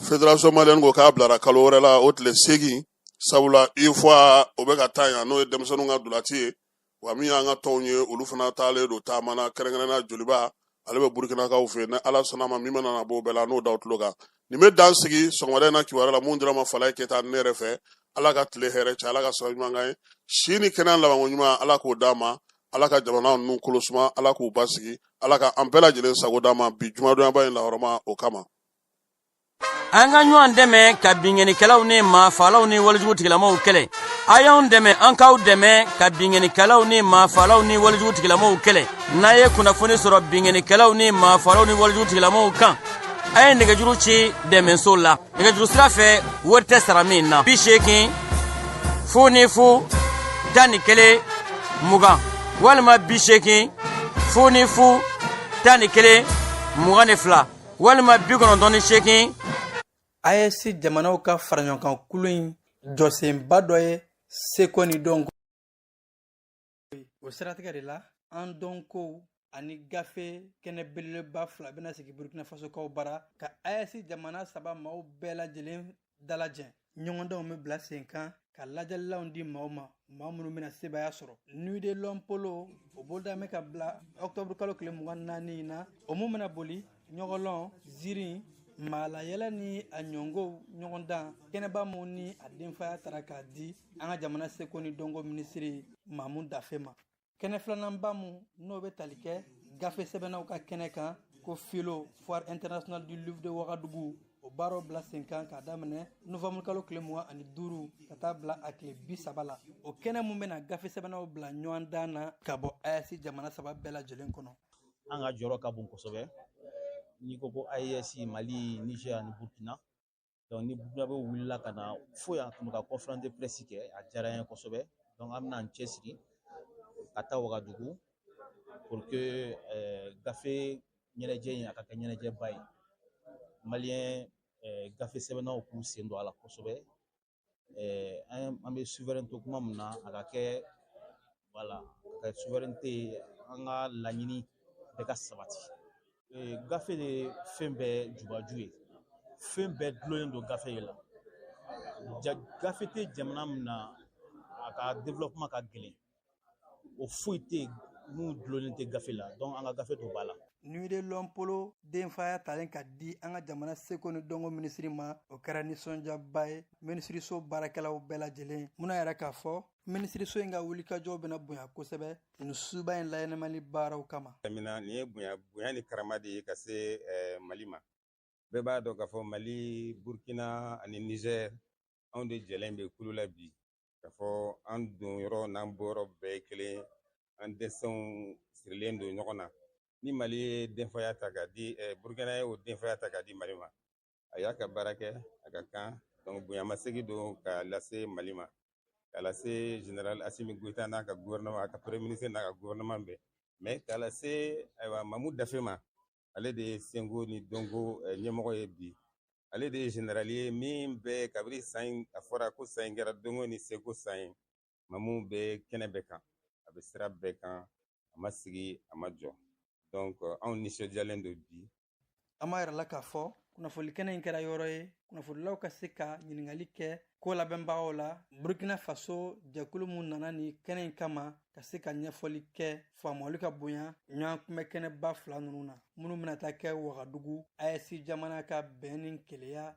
Fédération malienne ko k'a bilara kalo wɛrɛ la, o tile 8, sabula UFOA o bɛ ka taa yan, n'o ye denmisɛnninw ka ntolaci ye. Wa min y'an ka tɔnw ye, olu fana taalen don taama na, kɛrɛnkɛrɛnnenya Joliba, ale bɛ Burukinakaw fɛ yen. Ni Ala sɔnna ma, min mana na b'o bɛɛ la, n'o da tulo kan. Nin bɛ dan sigi sɔgɔmada in na kibaruya la mun dira ma Falaye Keyita ne yɛrɛ fɛ. Ala ka tile hɛrɛ cɛ, Ala ka sababu ɲuman k'an ye, si ni kɛnɛya labanko ɲuman, Ala k'o d'an ma. Ala ka jamana ninnu kolo suma, Ala k'u basigi, Ala ka an bɛɛ lajɛlen sago d'an ma bi jumadonyaba in lahɔrɔma o kama. An ka ɲɔgɔn dɛmɛ ka binkannikɛlaw ni maafaalaw ni walejugu tigilamaw kɛlɛ. A y'anw dɛmɛ, an k'aw dɛmɛ ka binkannikɛlaw ni maafaalaw ni walejugu tigilamaw kɛlɛ. N'a ye kunnafoni sɔrɔ binkannikɛlaw ni maafaalaw ni walejugu tigilamaw kan, a ye nɛgɛjuru ci dɛmɛso la nɛgɛjuru sira fɛ, wari tɛ sara min na: 80 00 11 20 walima 80 00 11 22 walima 98. AES jamanaw ka faraɲɔgɔnkan kulu in jɔsenba dɔ ye seko ni dɔnko. O siratigɛ de la, an dɔnkow ani gafe kɛnɛ belebeleba fila bɛna sigi Burkina Fasokaw bara ka AES jamana saba maaw bɛɛ lajɛlen dalajɛ. Ɲɔgɔndanw bɛ bila sen kan ka lajɛlilanw di maaw ma, maa minnu bɛna sebaaya sɔrɔ. Nuit de l'homme polo, o boloda bɛ ka bila ɔkutɔburu kalo tile 24 in na, o mun bɛna boli ɲɔgɔlɔn, zirin, maalayɛlɛ ni a ɲɔngow ɲɔgɔndan kɛnɛba mun ni a denfaya tara k'a di an ka jamana seko ni dɔnko minisiri Mamu Dafe ma. Kɛnɛ filananba mun n'o bɛ tali kɛ gafe sɛbɛnnaw ka kɛnɛ kan, ko FILO, Foire internationale du livre de Ouagadougou, o baaraw bila sen kan k'a daminɛ novembre kalo tile 25 ka taa bila a tile 30 la. O kɛnɛ mun bɛna gafe sɛbɛnnaw bila ɲɔgɔn dan na ka bɔ AES jamana saba bɛɛ lajɛlen kɔnɔ. An ka jɔyɔrɔ ka bon kosɛbɛ n'i ko ko AES, Mali, Niger ani Burkina. Donc ni Burkinabɛw wulila ka na fo yan ka conférence de presse kɛ, a diyara an ye kosɛbɛ. Donc an bɛna an cɛsiri ka taa Wagadugu pour que gafe ɲɛnajɛ in a ka kɛ ɲɛnajɛba ye, malien gafe sɛbɛnnaw k'u sen don a la kosɛbɛ. An bɛ souveraineté kuma min na, a ka kɛ, voilà, a ka kɛ souveraineté ye, an ka laɲini bɛɛ ka sabati. Gafe de ye fɛn bɛɛ jubaju ye, fɛn bɛɛ dulonnen don gafe de la. Gafe tɛ jamana min na, a ka développement ka gɛlɛn, o foyi tɛ yen mun dulonnen tɛ gafe la. Donc an ka gafe don ba la. Nuit de l'Ompolo denfaya talen ka di an ka jamana seko ni dɔnko minisiri ma, o kɛra nisɔndiyaba ye minisiriso baarakɛlaw bɛɛ lajɛlen. Minnu yɛrɛ k'a fɔ minisiriso in ka wulikajɔw bɛna bonya kosɛbɛ nin suba in layɛnɛmali baaraw kama. Nin ye bonya bonya ni karama de ye ka se Mali ma. Bɛɛ b'a dɔn k'a fɔ Mali, Burkina ani Niger, anw de jɛlen bɛ kulu la bi, k'a fɔ an don yɔrɔ n'an bɔyɔrɔ bɛɛ ye kelen, an dɛsɛnw sirilen don ɲɔgɔn na. Ni Mali ye denfaya ta ka di, Burkina ye o denfaya ta ka di Mali ma, a y'a ka baara kɛ, a ka kan. Donc bonyamasegin don ka lase Mali ma, ka lase général Assimi Goïta n'a ka gouvernement, a ka premier ministre n'a ka gouvernement bɛɛ, mais ka lase ayiwa Mamu Dafe ma. Ale de ye seko ni dɔnko ɲɛmɔgɔ ye bi. Ale de ye général ye min bɛ kabiri san in, a fɔra ko san in kɛra dɔnko ni seko san ye. Mamu bɛ kɛnɛ bɛɛ kan, a bɛ sira bɛɛ kan, a ma sigi, a ma jɔ. Donc anw nisɔndiyalen don bi. An b'a yɛrɛ la k'a fɔ kunnafoni kɛnɛ in kɛra yɔrɔ ye kunnafonilaw ka se ka ɲininkali kɛ ko labɛnbagaw la, Burkina Faso jɛkulu min nana ni kɛnɛ in kama, ka se ka ɲɛfɔli kɛ, faamuyali ka bonya ɲɔgɔn kunbɛ kɛnɛba fila ninnu na, minnu bɛna taa kɛ Wagadugu, AES jamana ka bɛn ni keleya.